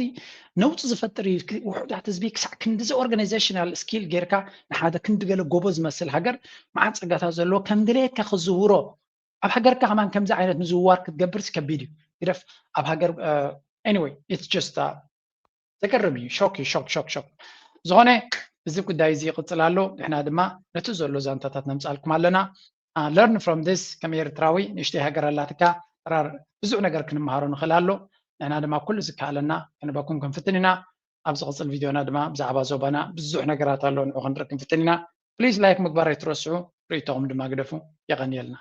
ነውፂ ዝፈጥር እዩ። ውሑዳት ህዝቢ ክሳዕ ክንድዚ organizational skill ጌርካ ንሓደ ክንዲ ገለ ጎቦ ዝመስል ሃገር መዓት ፀጋታት ዘለዎ ከም ድሌትካ ክዝውሮ ኣብ ሃገርካ ከማን ከምዚ ዓይነት ምዝውዋር ክትገብር ከቢድ እዩ። ግደፍ ኣብ ሃገር anyway it's just ዘገርም እዩ። ሾክ እዩ ሾክ ሾክ ሾክ። ዝኾነ እዚ ጉዳይ እዚ ይቕፅል ኣሎ። ንሕና ድማ ነቲ ዘሎ ዛንታታት ነምፃልኩም ኣለና። Learn from this። ከም ኤርትራዊ ንእሽተይ ሃገር ኣላትካ ጥራር ብዙሕ ነገር ክንመሃሮ ንኽእል ኣሎ። ንሕና ድማ ኩሉ ዝከኣለና ክንበኩም ክንፍትን ኢና። ኣብ ዝቕፅል ቪድዮና ድማ ብዛዕባ ዞባና ብዙሕ ነገራት ኣሎ ንዑ ክንርኢ ክንፍትን ኢና። Please like ምግባር ኣይትረስዑ። ርእይቶኹም ድማ ግደፉ። የቐንየልና።